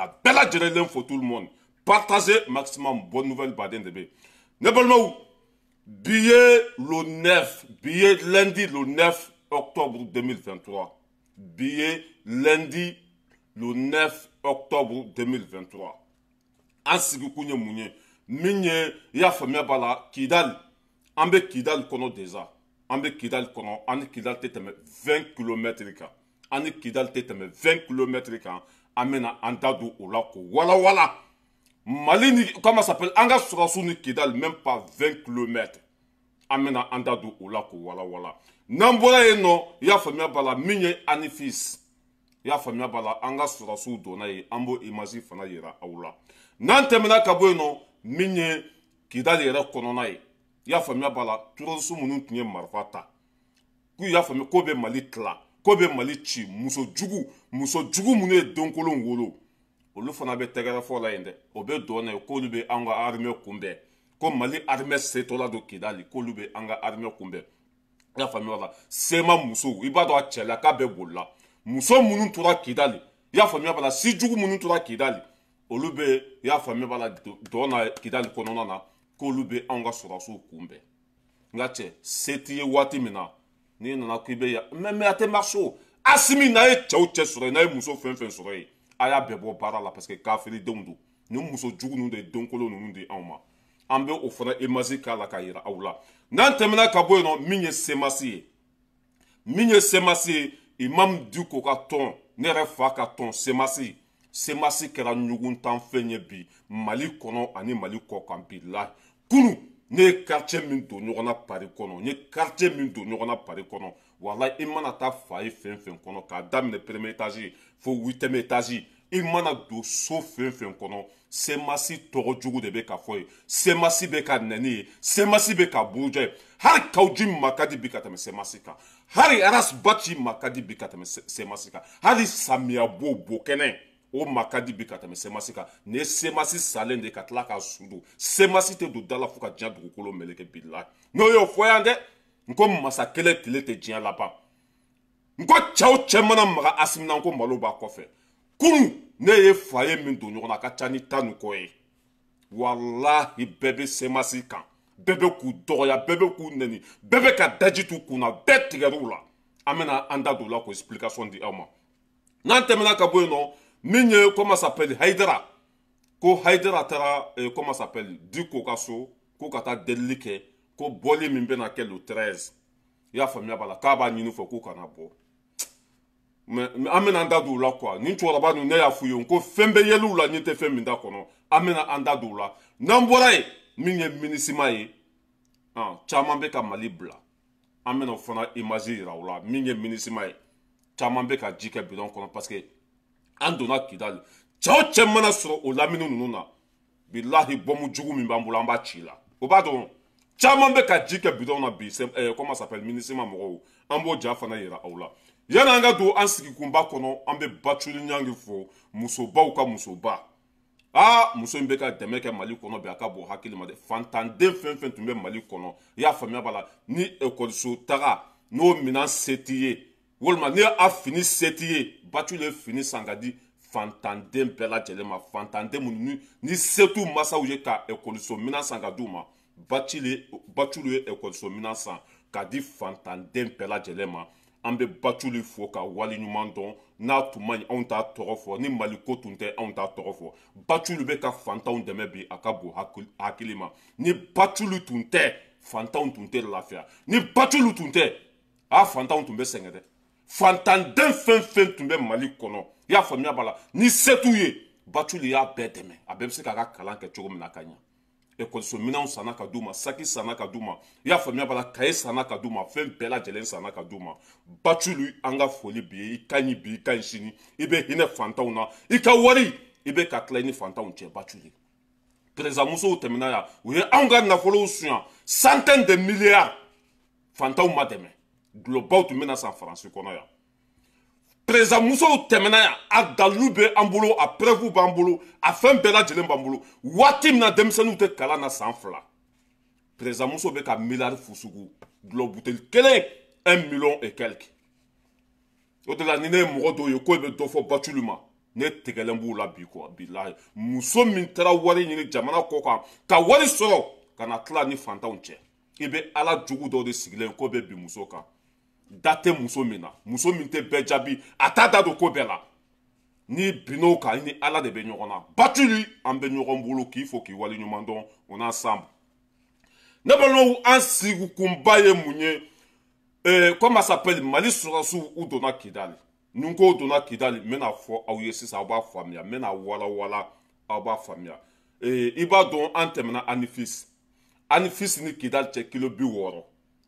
Ka bɛɛ lajɛlen fo, tout le monde. Partagez maximum, bonne nouvelle baden de bɛ. Ne balimaw, bi ye le 9, bi ye lundi le 9 octobre 2023. Bi ye lundi le 9 octobre 2023. An sigikun ye mun ye? Min ye, i y'a faamuya b'a la, Kidali, an bɛ Kidali kɔnɔ déjà. An bɛ Kidali kɔnɔ, an ni Kidali tɛ tɛmɛ 20 km kan. An ni Kidali tɛ tɛmɛ 20 km kan. An bɛna an da don o la k'o walawala. Mali ni, comment s'appelle, an ka sɔrɔdasiw ni Kidali, même pas 20 km. An bɛna an da don o la k'o walawala. N'an bɔra yen nɔ, i y'a faamuya b'a la, min ye Anefis, i y'a faamuya b'a la, an ka sɔrɔdasiw donna yen, an b'o image fana yira aw la. N'an tɛmɛna ka bɔ yen nɔ, min ye Kidali yɛrɛ kɔnɔna ye, i y'a faamuya b'a la, terroriste minnu tun ye marifa ta k'u y'a faamuya k'o bɛ Mali tila, k'o bɛ Mali ci, muso jugu, muso jugu minnu ye denkolon wolo, olu fana bɛ tɛgɛrɛ fɔ la yen dɛ. O bɛ dɔn na ye k'olu bɛ an ka armée kunbɛn, ko Mali armée setɔla don Kidali, k'olu bɛ an ka armée kunbɛn. I y'a faamuya la, sema musow, i b'a dɔn a cɛla k'a bɛɛ bolila. Muso minnu tora Kidali, i y'a faamuya b'a la, si jugu minnu tora Kidali, olu bɛ, i y'a faamuya b'a la, dɔn na Kidali kɔnɔna na, k'olu bɛ anw ka sɔrɔdasiw kunbɛn. N ka cɛ, se t'i ye waati min na, n'i nana k'i bɛ yan, mais a tɛ marcher o. Asimi, n'a ye cɛw cɛ sɔrɔ yen, n'a ye muso fɛn fɛn sɔrɔ yen, a y'a bɛɛ bɔ baara la, parce que kafiridenw don. Nin muso jugu ninnu de ye denkolon ninnu di anw ma. An bɛ o fana image k'a la k'a yira aw la. N'an tɛmɛna ka bɔ yen nɔ, min ye CMAS ye, min ye CMAS ye, Imam Dicko ka tɔn, ne yɛrɛ fa ka tɔn CMAS. CMAS kɛra ɲuguntanfɛn ye bi Mali kɔnɔ ani Mali kɔ kan. Bilahi, kunu ne ye quartier min don ɲɔgɔn na Paris kɔnɔ, n ye quartier min don ɲɔgɔn na Paris kɔnɔ, walahi, i mana taa fa ye fɛn fɛn kɔnɔ, k'a daminɛ premier étage fo huitième étage, i mana don so fɛn fɛn kɔnɔ, CMAS tɔgɔ jugu de bɛ ka fɔ ye, CMAS bɛ ka nɛni ye, CMAS bɛ ka buruja ye. Hali Kaou Djim ma ka di bi ka tɛmɛ CMAS kan, hali Ras Bath ma ka di bi ka tɛmɛ CMAS kan, hali Samiya Bo Bokɛnɛ o ma ka di bi ka tɛmɛ CMAS kan. Nin ye CMAS salen de ka tila k'a su don. CMAS tɛ don da la fo ka diɲɛ dugukolo meleke. Bilahi, n'o y'o fɔ yan dɛ, n ko masa kelen tile tɛ diɲɛ laban. N ko cɛw cɛ mana maga Asimi na, n ko malo b'a kɔfɛ. Kunu ne ye fa ye min don ɲɔgɔn na, a ka ca ni 10 ni kɔ ye. Walahi, bɛɛ bɛ CMAS kan, bɛɛ bɛ k'u dɔgɔya, bɛɛ bɛ k'u nɛni, bɛɛ bɛ ka daji t'u kun na, bɛɛ tigɛr'u la. An bɛna an da don o la k'o explication di aw ma. N'an tɛmɛna ka bɔ yen nɔ, min ye, comment s'appelle, Hayidara, ko Hayidara taara, comment s'appelle, Dicko ka so, ko ka taa delili kɛ, ko bɔli min bɛna kɛ le 13, i y'a faamuya b'a la, k'a b'a ɲini fɛ k'u kana bɔ. Mais an bɛna an da don o la quoi. Nin cɛkɔrɔba ninnu, ne y'a f'u ye ko fɛn bɛ yɛlɛw la, ɲɛ tɛ fɛn min da kɔnɔ. An bɛna an da don o la. N'an bɔra yen, min ye MINUSMA ye, caman bɛ ka Mali bila, an bɛna o fana image yira o la. Min ye MINUSMA ye, caman bɛ ka ji kɛ bidon kɔnɔ, parce que an donna Kidali. Cɛ o cɛ mana sɔrɔ o lamini ninnu na, bilahi, bɔnmu jugu min b'an bolo, an b'a ci la. O b'a dɔn caman bɛ ka ji kɛ bidon na bi. Comment s'appelle, MINUSMA mɔgɔw, an b'o ja fana yira aw la. Yanni an ka don an sigikunba kɔnɔ, an bɛ Batuli Ɲangi fo, musobaw ka musoba. Aa, muso in bɛ ka dɛmɛ kɛ Mali kɔnɔ bi, a ka bon hakili ma dɛ. Fantanden fɛn fɛn tun bɛ Mali kɔnɔ, i y'a faamuya b'a la, ni ekɔliso taga n'o minɛn se t'i ye, walima ni a fini se t'i ye, Batuli ye fini san ka di fantanden bɛɛ lajɛlen ma. Fantanden minnu ni se t'u masaw ye ka ekɔliso minɛn san ka d'u ma, Batuli ye ekɔliso minɛn san ka di fantanden bɛɛ lajɛlen ma. An bɛ Batuli fo ka wali ɲuman dɔn. N'a tun man ɲi, anw t'a tɔgɔ fɔ. Ni Mali ko tun tɛ, anw t'a tɔgɔ fɔ. Batuli bɛ ka fantanw dɛmɛ bi, a ka bon hakili ma. Ni Batuli tun tɛ, fantanw tun tɛ lafiya. Ni Batuli tun tɛ, a fantanw tun bɛ sɛgɛn dɛ. Fantanden fɛn fɛn tun bɛ Mali kɔnɔ, i y'a faamuya b'a la, ni se t'u ye, Batuli y'a bɛɛ dɛmɛ. A bɛɛ bɛ se k'a ka kalan kɛ cogo min na ka ɲɛ. Ekɔliso minɛnw sanna ka d'u ma, saki sanna ka d'u ma, i y'a faamuya b'a la, kaye sanna ka d'u ma, fɛn bɛɛ lajɛlen sanna ka d'u ma. Batuli, an ka foli bi ye. I ka ɲi bi, i ka ɲi sini, i bɛ hinɛ fantanw na, i ka wari i bɛ ka tila i ni fantanw cɛ. Batuli, président musow tɛmɛna yan, u ye anw ka nafolow suɲa, centaine de milliards, fantanw ma dɛmɛ. Dulɔbaw tun bɛna san Faransi kɔnɔ yan. Président musow tɛmɛna yan, a dalilu bɛ an bolo, a preuve b'an bolo, a fɛn bɛɛ lajɛlen b'an bolo. Waati min na denmisɛnninw tɛ kalan na san 2, président muso bɛ ka miliyari fusugu, dulɔ buteli kelen 1 million et quelque. O de la, ni ne ye mɔgɔ dɔw ye ko i bɛ dɔ fɔ Batuli ma, Ne tigɛlen b'u la bi quoi, bilahi. Muso min taara wari ɲini jamana kɔ kan ka wari sɔrɔ ka na tila ni fantanw cɛ, i bɛ ala jugu dɔw de sigilen ko bɛ bin muso kan. Da tɛ muso min na, muso min tɛ bɛɛ jaabi, a t'a da don ko bɛɛ la. N'i binn'o kan, i ni ala de bɛ ɲɔgɔn na. Batuli, an bɛ ɲɔgɔn bolo k'i fo k'i waleɲuman dɔn. On est ensemble. Ne balimaw, an sigikunba ye mun ye? Comment ça s'appelle, Mali sɔrɔdasiw u donna Kidali. Ni ko donna Kidali, n bɛna fɔ aw ye sisan, aw b'a faamuya. N bɛna wala wala, aw b'a faamuya. I b'a dɔn, an tɛmɛna Anefis. Anefis ni Kidali cɛ kilo 60.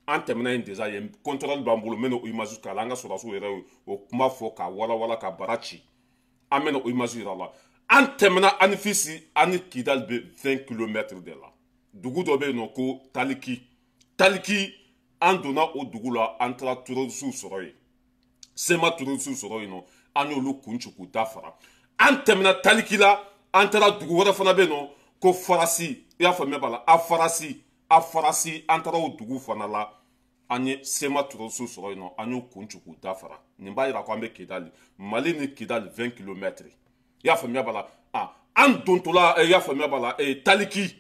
An tɛmɛna yen déjà, yen contrôle b'an bolo. N bɛna o image k'a la. An ka sɔrɔdasiw yɛrɛ ye o kuma fɔ k'a wala wala ka bara ci. An bɛna o image yira la. An tɛmɛna Anefis, ani Kidali bɛ 20 kilomètres de la. Dugu dɔ bɛ yen nɔ ko Taliki. Taliki, an donna o dugu la, an taara terroriste sɔrɔ yen, CMA terroriste sɔrɔ yen nɔ. An y'olu kun ci k'u da fara. An tɛmɛna Taliki la, an taara dugu wɛrɛ fana bɛ yen nɔ ko Farasi. I y'a faamuya b'a la, a Farasi, a Farasi, an taara o dugu fana la, an ye CMA terroriste sɔrɔ yen nɔ, an y'u kun ci k'u da fara. Nin b'a yira ko an bɛ Kidali. Mali ni Kidali, 20 kilomètres. I y'a faamuya b'a la. A an dontɔla, i y'a faamuya b'a la, Taliki,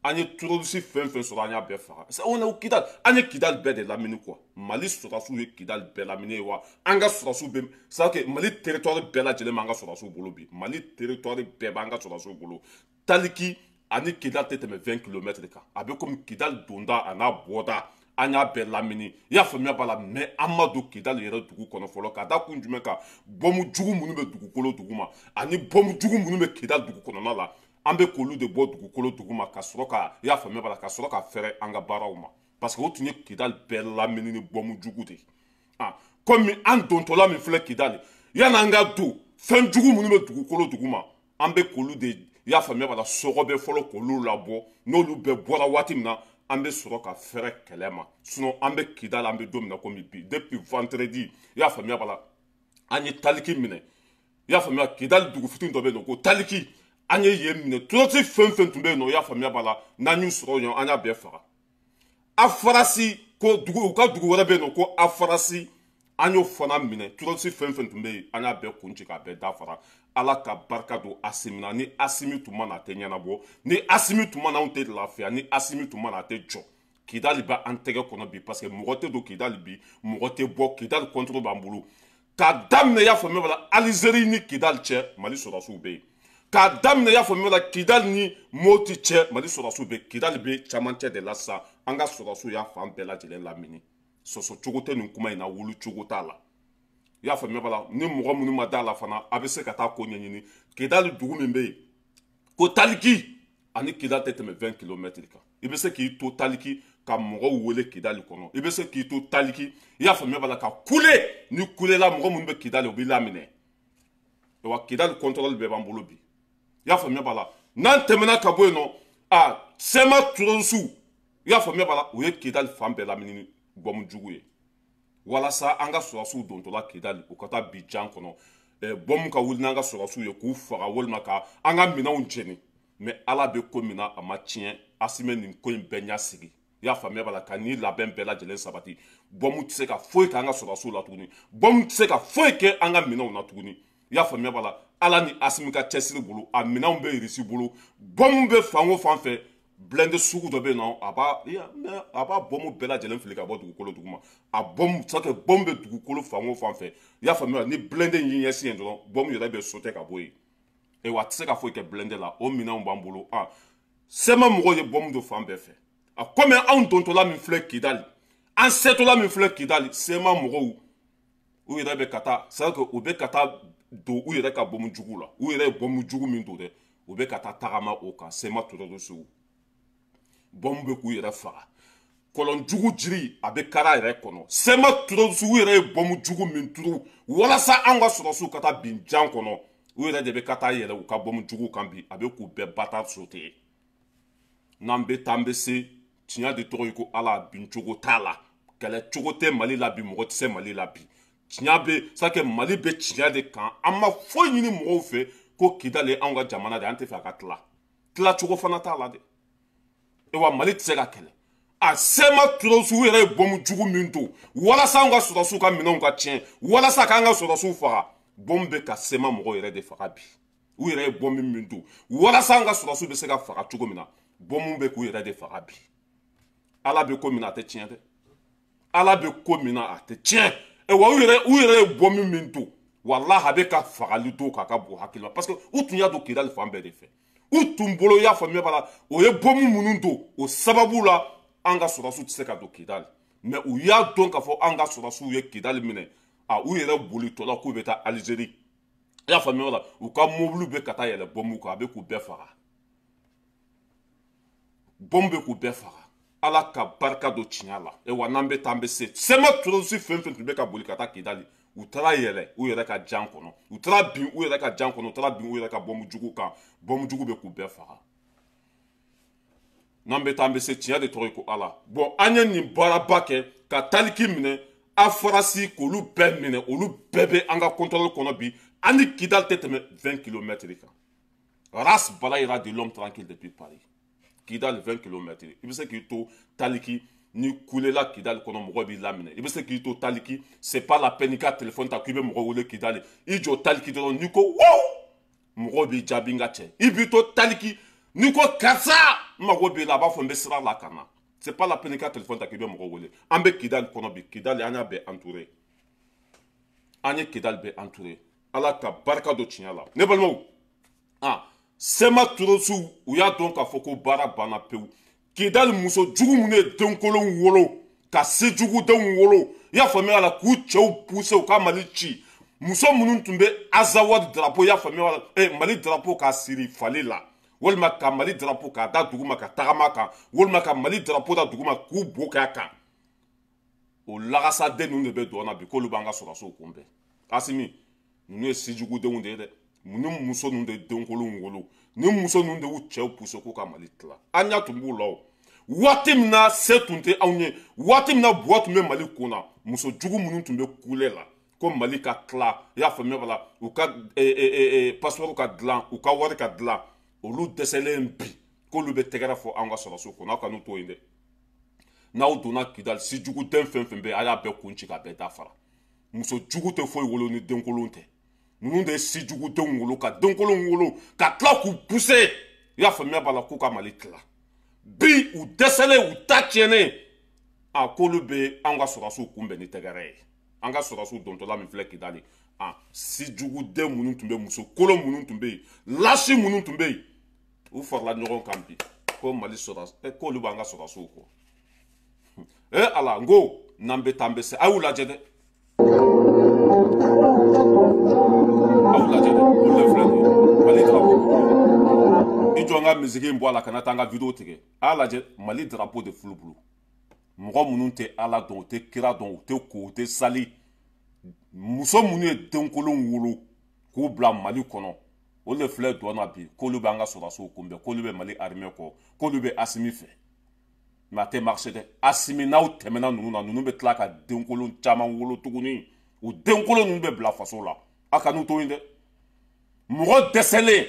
an ye terroriste fɛn fɛn sɔrɔ, an y'a bɛɛ faga. On est Kidali, an ye Kidali bɛɛ de lamini quoi. Mali sɔrɔdasiw ye Kidali bɛɛ lamini ye wa. An ka sɔrɔdasiw bɛ, c'est à dire que Mali territoire bɛɛ lajɛlen b'an ka sɔrɔdasiw bolo bi. Mali territoire bɛɛ b'an ka sɔrɔdasiw bolo. Taliki ani Kidali tɛ tɛmɛ 20 kilomètres kan. A bɛ komi Kidali donda a n'a bɔda, an y'a bɛɛ lamini. I y'a faamuya b'a la. Mais an ma don Kidali yɛrɛ dugu kɔnɔ fɔlɔ. Ka da kun jumɛn kan? Bɔnmu jugu minnu bɛ dugukolo duguma ani bɔnmu jugu minnu bɛ Kidali dugu kɔnɔna la, an bɛ k'olu de bɔ dugukolo duguma ka sɔrɔ ka, i y'a faamuya b'a la, ka sɔrɔ ka fɛrɛ an ka baaraw ma, parce que o tun ye Kidali bɛɛ lamini ni bɔnmu jugu de ye. Ah, komi an dontɔla min filɛ Kidali, yan'an ka don, fɛn jugu minnu bɛ dugukolo duguma, an bɛ k'olu de, i y'a faamuya b'a la, sɔgɔ bɛ fɔlɔ k'olu labɔ. N'olu bɛɛ bɔra waati min na, an bɛ sɔrɔ ka fɛrɛ kɛlɛ ma. Sinon an bɛ Kidali, an bɛ don min na komi bi, depuis vendredi, i y'a faamuya b'a la, an ye Taliki minɛ. I y'a faamuya, Kidali dugu fitinin dɔ bɛ yen nɔ ko Taliki, an ye yen minɛ. Terroriste fɛn fɛn tun bɛ yen nɔ, i y'a faamuya b'a la, n'an y'u sɔrɔ yen, an y'a bɛɛ faga. Afarasi ko dugu, u ka dugu wɛrɛ bɛ yen nɔ ko Afarasi, an y'o fana minɛ. Terroriste fɛn fɛn tun bɛ yen, an y'a bɛɛ kun ci k'a bɛɛ dafara. Ala ka barika don Asimi na. Ni Asimi tun ma na, a tɛ ɲɛnabɔ. Ni Asimi tun ma na, anw tɛ lafiya. Ni Asimi tun ma na, a tɛ jɔ. Kidali bɛ an tɛgɛ kɔnɔ bi, parce que mɔgɔ tɛ don Kidali bi, mɔgɔ tɛ bɔ Kidali. Contrôle b'an bolo k'a daminɛ, i y'a faamuya b'a la, Alizeri ni Kidali cɛ, Mali sɔrɔdasiw bɛ yen. K'a daminɛ, i y'a faamuya la, Kidali ni Moti cɛ, Mali sɔrɔdasiw bɛ. Kidali bɛ camancɛ de la sisan. An ka sɔrɔdasiw y'a fan bɛɛ lajɛlen lamini. Sɔsɔ cogo tɛ nin kuma in na, wuli cogo t'a la. I y'a faamuya b'a la. Ni mɔgɔ minnu ma da la fana, a bɛ se ka taa ko ɲɛɲini. Kidali dugu min bɛ yen ko Taliki, ani Kidali tɛ tɛmɛ 20 kilomètres kan. I bɛ se k'i to Taliki ka mɔgɔw wele Kidali kɔnɔ. I bɛ se k'i to Taliki, i y'a faamuya b'a la, ka kule. Ni kulela, mɔgɔ minnu bɛ Kidali, u b'i laminɛ wa. Kidali contrôle bɛɛ b'an bolo bi. I y'a faamuya b'a la. N'an tɛmɛna ka bɔ yen nɔ, a CMA terroriste, i y'a faamuya b'a la, u ye Kidali fan bɛɛ lamini ni bɔmu jugu ye, walasa an ka sɔrɔdasiw dontɔla Kidali, u ka taa bi jan kɔnɔ, bɔmu ka wuli n'an ka sɔrɔdasiw ye k'u faga walima ka an ka minɛnw jeni. Mais ala bɛ ko min na, a ma tiɲɛ. Asimi nin ko in bɛɛ ɲɛ sigi, i y'a faamuya b'a la, ka ni labɛn bɛɛ lajɛlen sabati. Bɔmu tɛ se ka foyi kɛ an ka sɔrɔdasiw la tuguni, bɔmu tɛ se ka foyi kɛ an ka minɛnw na tuguni. I y'a faamuya b'a la. Ala ni Asimi ka cɛsiri bolo, a minɛnw bɛ Irisi bolo. Bɔmu bɛ fan o fan fɛ, blindé sugu dɔ bɛ yen nɔ, a b'a bɔmu bɛɛ lajɛlen fili ka bɔ dugukolo duguma. A bɔmu, c'est que bɔmu bɛ dugukolo fan o fan fɛ, i y'a faamuya, ni blindé y'i ɲɛsin yen dɔrɔn, bɔmu yɛrɛ bɛ sauter ka bɔ yen. Ayiwa, a tɛ se ka foyi kɛ blindé la. O minɛnw b'an bolo. A CMA mɔgɔw ye bɔmu don fan bɛɛ fɛ. A komi anw dontɔla min filɛ Kidali, an setɔla min filɛ Kidali, CMA mɔgɔw u yɛrɛ bɛ ka taa, c'est à dire que u bɛ ka taa don u yɛrɛ ka bɔmu jugu la. U yɛrɛ ye bɔmu jugu min don dɛ, u bɛ ka taa tagama o kan. CMA terroriste, bɔmu bɛ k'u yɛrɛ faga. Kɔlɔn jugu jiri, a bɛ kara yɛrɛ kɔnɔ. CMA terroriste, u yɛrɛ ye bɔmu jugu min turu walasa an ka sɔrɔdasiw ka taa bin jan kɔnɔ, u yɛrɛ de bɛ ka taa yɛlɛ u ka bɔmu jugu kan bi. A bɛ k'u bɛɛ bata sauter. N'an bɛ taa, an bɛ se. Tiɲɛ de tɔgɔ ye ko ala. Bin cogo t'a la, kɛlɛ cogo tɛ Mali la bi, mɔgɔ tɛ se Mali la bi. Tiɲɛ bɛ c'est que Mali bɛ tiɲɛ de kan. An ma foyi ɲini mɔgɔw fɛ ko Kidali ye anw ka jamana de ye, an tɛ fɛ a ka tila. Tila cogo fana t'a la dɛ. Wa Mali tɛ se ka kɛlɛ. A CMA terroriste, u yɛrɛ ye bɔmu jugu min don walasa anw ka sɔrɔdasiw ka minɛnw ka tiɲɛ, walasa k'an ka sɔrɔdasiw faga. Bombe bɛ ka CMA mɔgɔw yɛrɛ de faga bi. U yɛrɛ ye bombe min don walasa an ka sɔrɔdasiw bɛ se ka faga cogo min na, bombe bɛ k'u yɛrɛ de faga bi. Ala bɛ ko min na a tɛ tiɲɛ dɛ. Ala bɛ ko min na a tɛ tiɲɛ. Wa u yɛrɛ ye bombe min don, walahi a bɛ ka fagali don k'a ka bon hakili la, parce que u tun y'a don Kidali fan bɛɛ de fɛ. U tun bolo, y'a faamuya b'a la, o ye bombe minnu don o sababu la an ka sɔrɔdasiw tɛ se ka don Kidali. Mais u y'a dɔn k'a fɔ an ka sɔrɔdasiw ye Kidali minɛ, a u yɛrɛ bolitɔla k'u bɛ taa Algérie. I y'a faamuya la, u ka mobili bɛ ka taa yɛlɛ bombe kan, a bɛ k'u bɛɛ faga. Bombe bɛ k'u bɛɛ faga. Ala ka barika don tiɲɛ la. Wa n'an bɛ taa an bɛ se. CMA terroriste fɛn fɛn tun bɛ ka boli ka taa Kidali, u taara yɛlɛ u yɛrɛ ka jan kɔnɔ, u taara bin u yɛrɛ ka jan kɔnɔ, u taara bin u yɛrɛ ka bombe jugu kan, bombe jugu bɛ k'u bɛɛ faga. N'an bɛ taa an bɛ se, tiɲɛ de tɔgɔ ye ko Ala. Bon, an ye nin baaraba kɛ ka Taliki minɛ, Afarasi k'olu bɛɛ minɛ, olu bɛɛ bɛ an ka contrôle kɔnɔ bi. An ni Kidali tɛ tɛmɛ 20 km kan. Ras Balayira de l'homme tranquille depuis Paris. Kidali 20 km. I bɛ se k'i to Taliki, ni kulela Kidali kɔnɔ mɔgɔ b'i laminɛ. I bɛ se k'i to Taliki, c'est pas la peine i ka téléphone ta k'i bɛ mɔgɔ wele Kidali. I jɔ Taliki dɔrɔn, n'i ko wow, mɔgɔ b'i jaabi n ka cɛ. I b'i to Taliki, n'i ko karisa n mago b'i la, a b'a fɔ n bɛ sira la ka na. C'est pas la peine i ka téléphone ta k'i bɛ mɔgɔ wele. An bɛ Kidali kɔnɔ bi, Kidali an y'a bɛɛ entouré. An ye Kidali bɛɛ entouré. Ala ka barika don tiɲɛ la. Ne balimaw, CMA terroriste u y'a dɔn k'a fɔ ko baara banna pewu. Kidali muso jugu minnu ye denkolonw wolo, ka sejugudenw wolo, i y'a faamuya la, k'u cɛw pousser u ka Mali ci. Muso minnu tun bɛ Azawad drapeau, i y'a faamuya la, Mali drapeau k'a siri fali la, walima ka Mali drapeau k'a da duguma ka tagama kan, walima ka Mali drapeau da duguma k'u bo k'a kan. O lagasaden ninnu de bɛ dɔn na bi k'olu b'an ka sɔrɔdasiw kunbɛn. Asimi, ninnu ye sejugudenw de ye dɛ. Ni muso ninnu de denkolonw wolo, ni muso ninnu de y'u cɛw pousser k'u ka Mali tila. An ɲɛ tun b'u la o. Waati min na se tun tɛ anw ye, waati min na buwa tun bɛ Mali kun na, muso jugu minnu tun bɛ kule la ko Mali ka tila, i y'a faamuya b'a la, u ka passeport ka dilan, u ka wari ka dilan, olu dɛsɛlen bi k'olu bɛ tɛgɛrɛ fɔ an ka sɔrɔdasiw kɔnɔ. Aw kan'u to yen dɛ. N'aw donna Kidali, si juguden fɛn fɛn bɛ yen, a y'a bɛɛ kun ci k'a bɛɛ dafara. Muso jugu tɛ foyi wolo ni denkolon tɛ. Ninnu de ye si jugudenw wolo, ka denkolonw wolo, ka tila k'u pousser, i y'a faamuya b'a la, k'u ka Mali tila. Bi u dɛsɛlen, u ta tiɲɛnen, a k'olu bɛ an ka sɔrɔdasiw kunbɛn ni tɛgɛrɛ ye. An ka sɔrɔdasiw dontɔla min filɛ Kidali, si juguden minnu tun bɛ, muso kolon minnu tun bɛ yen, lasi minnu tun bɛ yen, u farala ɲɔgɔn kan bi ko Mali sɔrɔdasi, k'olu b'an ka sɔrɔdasiw kɔ. Ala, n ko n'an bɛ taa an bɛ se, a y'u lajɛ dɛ. Aw lajɛ dɛ, olu de filɛ nin ye Mali drapeau. I jɔ n ka misigi in bɔ a la, kana taa n ka vidéo tigɛ. A y'a lajɛ, Mali drapeau de fulu bolo. Mɔgɔ minnu tɛ Ala dɔn, u tɛ kira dɔn, u tɛ ko, u tɛ sali. Muso minnu ye denkolonw wolo k'u bila Mali kɔnɔ, olu de filɛ dɔn na bi k'olu b'an ka sɔrɔdasiw kunbɛn, k'olu bɛ Mali armée kɔ, k'olu bɛ Asimi fɛ. Mais a tɛ marcher dɛ. Asimi, n'aw tɛmɛna ninnu na, ninnu bɛ tila ka denkolon caman wolo tuguni. O denkolon ninnu bɛ bila faso la. A kan'u to yen dɛ. Mɔgɔ dɛsɛlen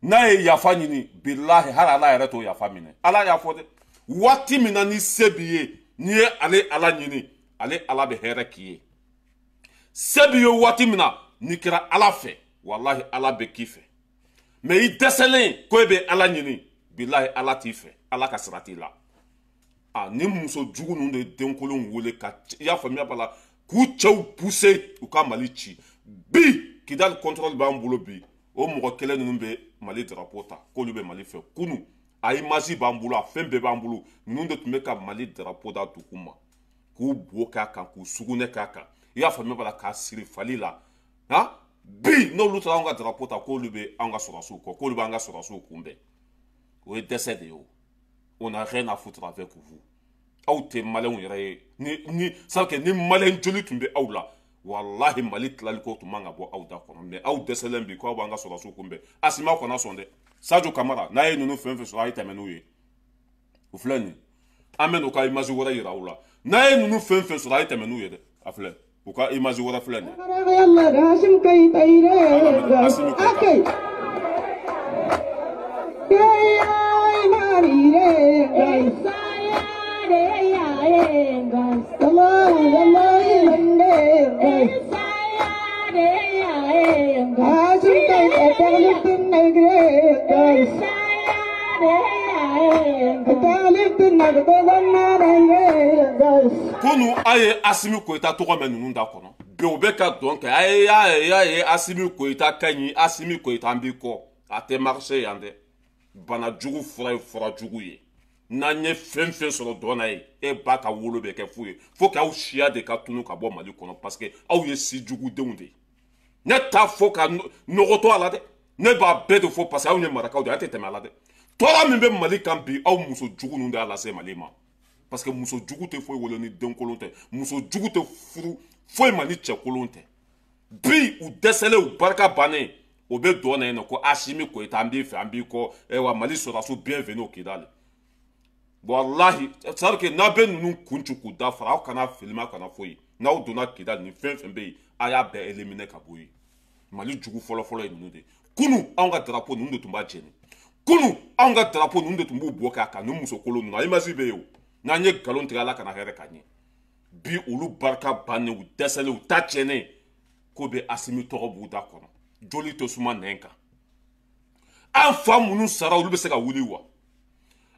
n'a ye yafa ɲini, bilahi hali Ala yɛrɛ t'o yafa minɛ. Ala y'a fɔ dɛ, waati min na ni se b'i ye, n'i ye ale Ala ɲini, ale Ala bɛ hɛrɛ k'i ye. Se b'i ye waati min na, n'i kɛra Ala fɛ, walahi Ala bɛ k'i fɛ. Mais i dɛsɛlen ko e bɛ Ala ɲini, bilahi Ala t'i fɛ, Ala ka sira t'i la. Ni muso jugu ninnu de ye denkolonw wele ka, i y'a faamuya b'a la, k'u cɛw pousser u ka Mali ci. Bi Kidali contrôle b'an bolo bi, o mɔgɔ kelen ninnu bɛ Mali drapeau ta k'olu bɛ Mali fɛ. Kunu a image b'an bolo, a fɛn bɛɛ b'an bolo. Ninnu de tun bɛ ka Mali drapeau da dugu ma, k'u bo k'a kan, k'u sugunɛ k'a kan, i y'a faamuya b'a la, k'a siri fali la. Bi n'olu taara anw ka drapeau ta k'olu bɛ an ka sɔrɔdasiw kɔ, k'olu b'an ka sɔrɔdasiw kunbɛn, o ye dɛsɛ de ye o. On n'a rien à foutre avec vous. Aw tɛ maliyɛnw yɛrɛ ye. Ni c'est ni maliyɛn joli tun bɛ aw la, walahi Mali tilali ko tun man ka bɔ aw da kɔnɔ. Mais aw dɛsɛlen bi k'aw b'an ka sɔrɔdasiw kunbɛn. Asimi, aw kana sɔn dɛ. Sadio Kamara, n'a ye ninnu fɛn fɛn sɔrɔ, a ye tɛmɛ n'u ye. O filɛ nin ye. An bɛ n'u ka image wɛrɛ yira aw la. N'a ye ninnu fɛn fɛn sɔrɔ, a ye tɛmɛ n'u ye dɛ. A filɛ, u ka image wɛrɛ filɛ nin ye. Asimi Koyita. Kunu a ye Assimi Goïta tɔgɔ mɛn ninnu da kɔnɔ bi, u bɛ ka dɔn kɛ a ye y'a ye Assimi Goïta ka ɲi, Assimi Goïta an b'i kɔ. A tɛ marché yan dɛ. Bana jugu fura ye fura jugu ye. N'an ye fɛn fɛn sɔrɔ dɔn na ye, e ba ka wolo bɛ kɛ fu ye, fo k'aw siya de ka tunu ka bɔ Mali kɔnɔ, parce que aw ye si jugudenw de ye. Ne t'a fɔ ka nɔgɔ to a la dɛ, ne b'a bɛɛ de fɔ, parce que aw ye marakaw de ye, an tɛ tɛmɛ a la dɛ. Tɔɔrɔ min bɛ Mali kan bi, aw muso jugu ninnu de y'a lase Mali ma, parce que muso jugu tɛ foyi wolo ni denkolon tɛ, muso jugu tɛ furu foyi ma ni cɛkolon tɛ. Bi u dɛsɛlen, u barika bannen, o bɛ dɔn na yen nɔ ko Assimi Goïta an b'i fɛ, an b'i kɔ. Ayiwa, Mali sɔrɔdasiw, bienvenue au Kidali. Walahi, c'est à dire que n'a bɛ ninnu kun ci k'u da fara, aw kana filima, kana foyi. N'aw donna Kidali, ni fɛn fɛn bɛ yen, a y'a bɛɛ éliminer ka bɔ yen. Mali jugu fɔlɔfɔlɔ ye ninnu de ye. Kunu anw ka drapeau, ninnu de tun b'a jɛni. Kunu anw ka drapeau, ninnu de tun b'u bɔ k'a kan. Ni muso kolon ninnu, a image bɛ yen o. N'an ye nkalon tigɛ, Ala kana hɛrɛ ka ɲɛ. Bi olu barika bannen, u dɛsɛlen, u ta tiɲɛnen ko bɛ Assimi tɔgɔ b'u da kɔnɔ. Joli tɛ suma nɛn kan. An fa minnu sara, olu bɛ se ka wuli wa?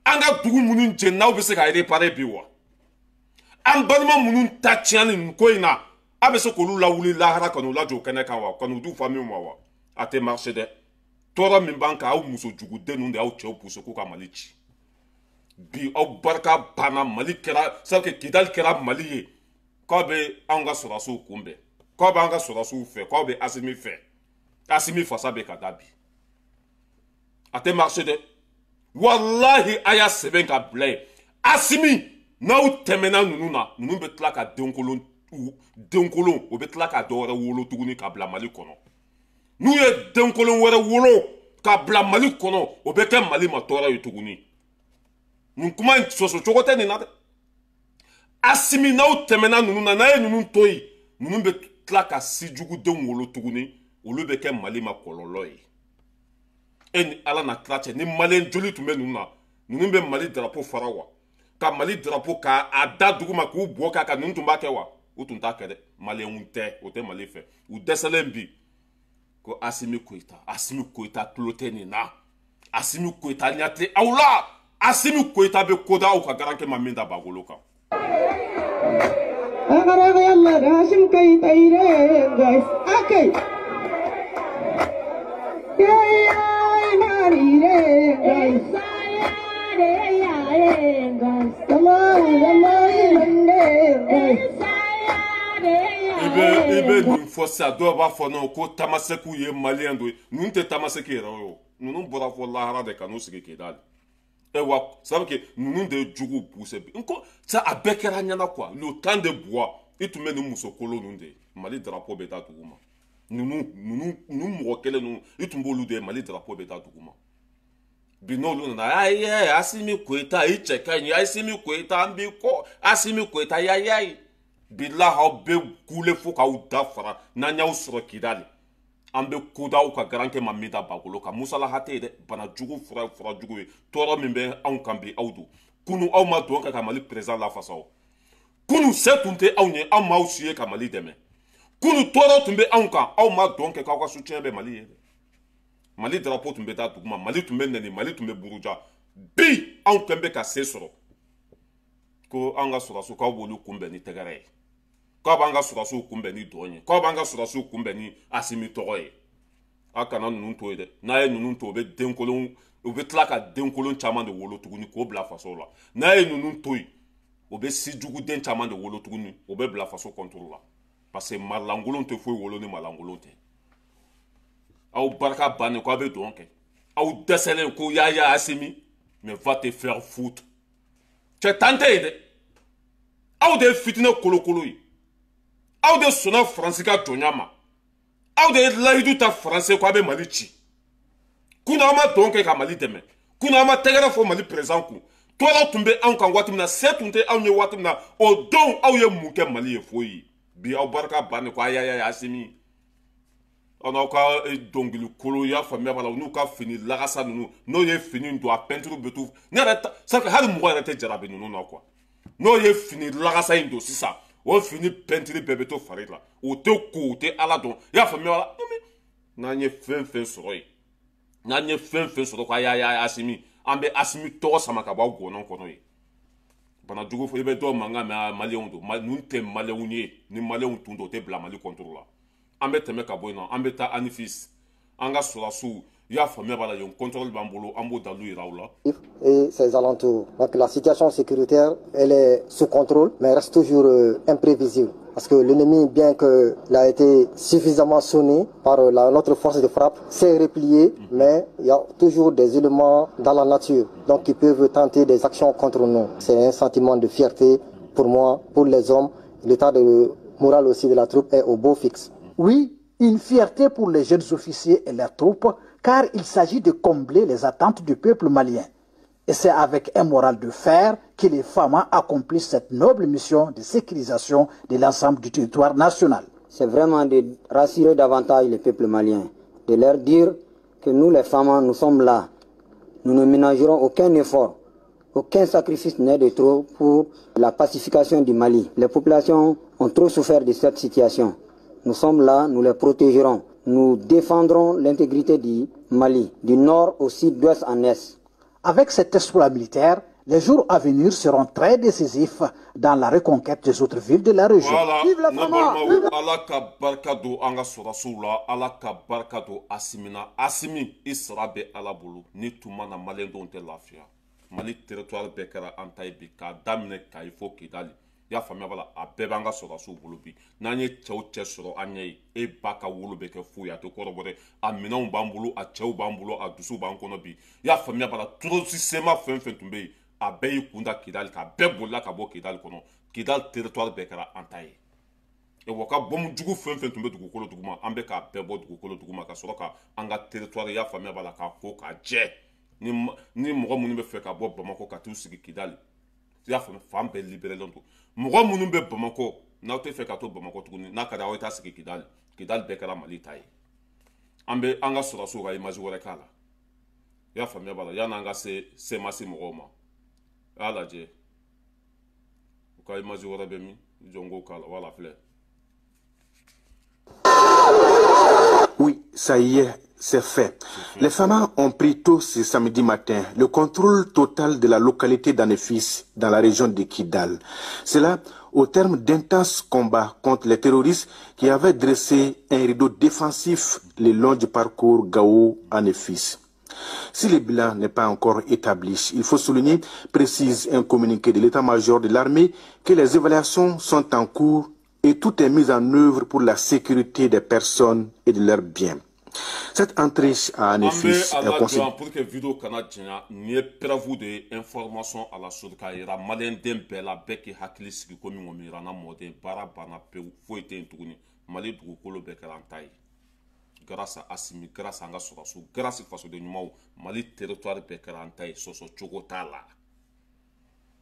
An ka dugu minnu jeni, n'aw bɛ se ka réparer bi wa? An balima minnu ta tiɲɛni nin ko in na, a bɛ se k'olu lawuli lahara ka n'u lajɔ kɛnɛ kan wa, ka n'u d'u famille ma wa? A tɛ marché dɛ. Tɔɔrɔ min b'an kan, aw muso juguden ninnu de y'aw cɛw poussé k'u ka Mali ci. Bi aw barika banna, Mali kɛra, c'est à dire que Kidali kɛra Mali ye, k'aw bɛ anw ka sɔrɔdasiw kunbɛn, k'aw b'an ka sɔrɔdasiw fɛ, k'aw bɛ Assimi fɛ. Assimi fasa bɛ ka da bi, a tɛ marché dɛ. Walahi, a y'a sɛbɛn ka bila yen. Assimi, n'aw tɛmɛna ninnu na, ninnu bɛ tila ka denkolon, denkolon, o bɛ tila ka dɔ wɛrɛ wolo tuguni ka bila Mali kɔnɔ. N'u ye denkolon wɛrɛ wolo ka bila Mali kɔnɔ, o bɛ kɛ Mali ma tɔɔrɔ ye tuguni. Nin kuma in sɔsɔ cogo tɛ nin na dɛ. Assimi, n'aw tɛmɛna ninnu na, n'a ye ninnu to yen, ninnu bɛ tila ka sijugudenw wolo tuguni, olu bɛ kɛ Mali ma kɔlɔlɔ ye. E ni Ala na tila cɛ, ni maliyɛn joli tun bɛ ninnu na, ninnu bɛ Mali drapeau fara wa, ka Mali drapeau k'a da dugu ma k'u bɔ k'a kan, ninnu tun b'a kɛ wa? U tun t'a kɛ dɛ. Maliyɛnw tɛ, o tɛ Mali fɛ. U dɛsɛlen bi ko Assimi Goïta, Assimi Goïta tulo tɛ nin na, Assimi Goïta ɲɛ tɛ aw la. Assimi Goïta bɛ ko da aw ka garankɛ ma min da bagolo kan. I bɛ nin fɔ sisan, dɔw b'a fɔ non, ko tamasɛkiw ye maliyɛn dɔ ye. Ninnu tɛ tamasɛki yɛrɛ ye o, ninnu bɔra fɔ lahara de ka n'u sigi Kidali. Ayiwa, c'est à dire que ninnu de ye jugu poussé bi. N ko ça, a bɛɛ kɛra ɲɛna quoi. Le temps de Boua, i tun bɛ nin muso kolon ninnu de ye, Mali drapeau bɛ taa dugu ma. Ninnu mɔgɔ kelen ninnu, i tun b'olu de ye, Mali drapeau bɛ taa dugu ma. Bi n'olu nana, ayi, Assimi Goïta i cɛ ka ɲi, Assimi Goïta an b'i kɔ, Assimi Goïta yayi. Bilahi, aw bɛ kule fo k'aw da fara. N'an y'aw sɔrɔ Kidali, an bɛ ko da aw ka garankɛ ma min da bagolo kan. Musalaha tɛ yen dɛ. Bana jugu fura ye fura jugu ye. Tɔɔrɔ min bɛ anw kan bi, aw don. Kunu aw ma dɔn kɛ ka Mali président lafasa o. Kunu se tun tɛ anw ye, anw m'aw si ye ka Mali dɛmɛ. Kunu tɔɔrɔ tun bɛ anw kan, aw ma dɔn kɛ k'aw ka soutien bɛ Mali ye dɛ. Mali drapeau tun bɛ taa duguma, Mali tun bɛ nɛni, Mali tun bɛ buruja. Bi anw kɛn bɛ ka se sɔrɔ ko an ka sɔrɔdasiw, k'aw b'olu kunbɛn ni tɛgɛrɛ ye, k'aw b'an ka sɔrɔdasiw kunbɛn ni dɔn ye, k'aw b'an ka sɔrɔdasiw kunbɛn ni Assimi tɔgɔ ye. A kana ninnu to yen dɛ. N'a ye ninnu to, u bɛ denkolon, u bɛ tila ka denkolon caman de wolo tuguni k'o bila faso la. N'a ye ninnu to yen, o bɛ sijuguden caman de wolo tuguni, o bɛ bila faso contre la, parce que malankolon tɛ foyi wolo ni malankolon tɛ. Aw barika bannen ko aw bɛ dɔn kɛ, aw dɛsɛlen ko ya Assimi, mais va te faire foutre. Cɛ tan tɛ yen dɛ. Aw de ye fitinɛ kolokolo ye, aw de sɔnna Faransi ka jɔnya ma, aw de ye layidu ta Faransi ko aw bɛ Mali ci. Kunun aw ma dɔn kɛ ka Mali dɛmɛ, kunun aw ma tɛgɛrɛ fɔ Mali président kun. Tɔɔrɔ tun bɛ anw kan waati min na, se tun tɛ anw ye waati min na, o don aw ye mun kɛ Mali ye? Foyi. Bi aw barika bannen ko ayi ayi Assimi, aw n'aw ka dɔnkili kolo, y'a faamuya b'a la, n'u ka fini lagasa ninnu, n'o ye fini don, a pɛntiri bɛ to ne yɛrɛ ta, c'est hali mɔgɔ yɛrɛ tɛ jarabi ninnu na quoi. N'o ye fini lagasa in don sisan, o fini pɛntiri bɛɛ bɛ to fari la, o tɛ ko, o tɛ Ala dɔn, i y'a faamuya b'a la. N'an ye fɛn fɛn sɔrɔ yen, N'an ye fɛn fɛn sɔrɔ ko a y'a Asimi, an bɛ Asimi tɔgɔ sama ka bɔ aw gɔnɔ kɔnɔ yen. Bana jugu fɔ i bɛ dɔw mankan mɛn, maliyɛnw don, ninnu tɛ maliyɛnw ye. Ni maliyɛnw tun don, o tɛ bila Mali contre la. An bɛ tɛmɛ ka bɔ yen nɔ, an bɛ taa Anefis. An ka sɔrɔdasiw, i y'a faamuya b'a la, yen contrôle b'an bolo, an b'o dalu yira aw la. Et ses alentours. Donc la situation sécuritaire, elle est sous contrôle, mais reste toujours imprévisible. Parce que l'ennemi, bien qu'il a été suffisamment sonné par notre force de frappe, s'est replié, mais il y a toujours des éléments dans la nature, donc qui peuvent tenter des actions contre nous. C'est un sentiment de fierté pour moi, pour les hommes. L'état de moral aussi de la troupe est au beau fixe. Oui, une fierté pour les jeunes officiers et leurs troupes, car il s'agit de combler les attentes du peuple malien. Et c'est avec un moral de fer que les FAMa accomplissent cette noble mission de sécurisation de l'ensemble du territoire national. C'est vraiment de rassurer davantage le peuple malien, de leur dire que nous les FAMa, nous sommes là. Nous ne ménagerons aucun effort, aucun sacrifice n'est de trop pour la pacification du Mali. Les populations ont trop souffert de cette situation. Nous sommes là, nous les protégerons. Nous défendrons l'intégrité du Mali, du nord au sud, d'ouest en est. Avec cet exploit militaire, les jours à venir seront très décisifs dans la reconquête des autres villes de la région. Voilà, Vive la ne FAMa! balimaw, Ala ka barika don an ka sɔrɔdasiw la, Ala ka barika don Asimi na. Asimi, i sara bɛ Ala bolo. Ni tun ma na, maliyɛndenw tɛ lafiya. Mali territoire bɛɛ kɛra an ta ye bi, k'a daminɛ Kayi fo Kidali. I y'a faamuya b'a la, a bɛɛ b'an ka sɔrɔdasiw bolo bi. N'an ye cɛw cɛ sɔrɔ an ɲɛ ye, e ba ka wolo bɛ kɛ fu ye, a tɛ kɔrɔbɔ dɛ. A minɛnw b'an bolo, a cɛw b'an bolo, a dusu b'an kɔnɔ bi. I y'a faamuya b'a la, terroriste CMA fɛn fɛn tun bɛ yen, a bɛɛ y'i kun da Kidali kan, a bɛɛ bolila ka bɔ Kidali kɔnɔ. Kidali territoire bɛɛ kɛra an ta ye. Wa ka bɔmu jugu fɛn fɛn tun bɛ dugukolo duguma, an bɛ k'a bɛɛ bɔ dugukolo duguma ka sɔrɔ ka an ka territoire, i y'a faamuya b'a la, k'a ko k'a jɛ. Ni mɔgɔ minnu bɛ fɛ ka bɔ Bamakɔ ka t'u sigi Kidali, i y'a faamuya, fan bɛɛ libéré don. Mɔgɔ minnu bɛ Bamakɔ, n'aw tɛ fɛ ka to Bamakɔ tuguni, n'a ka di aw ye taa sigi Kidali. Kidali bɛɛ kɛra Mali ta ye. An bɛ an ka sɔrɔdasiw ka image wɛrɛ k'a la. I y'a faamuya b'a la, yan'an ka se CMAS mɔgɔw ma, a y'a lajɛ u ka image wɛrɛ bɛ min jɔn k'o k'a la. Wala filɛ. Oui, ça y est, c'est fait. Les FAMa ont pris tôt ce samedi matin le contrôle total de la localité d'Anefis dans la région de Kidal. Cela au terme d'intenses combats contre les terroristes qui avaient dressé un rideau défensif le long du parcours Gao-Anefis. Si le bilan n'est pas encore établi, il faut souligner, précise un communiqué de l'état-major de l'armée, que les évaluations sont en cours et tout est mis en œuvre pour la sécurité des personnes et de leurs biens. Cette entrée à Anefis est considérée. Pour que vidéo kana janya, nin ye preuve de information à la source k'a yira maliyɛnden bɛɛ la, bɛɛ k'i hakili sigi ko min kɔni yira n na, mɔden baara banna pewu, foyi tɛ yen tuguni. Mali dugukolo bɛɛ kɛra an ta ye. Grâce à Assimi, grâce à an ka sɔrɔdasiw, grâce fasoden ɲumanw, Mali territoire bɛɛ kɛra an ta ye, sɔsɔ cogo t'a la.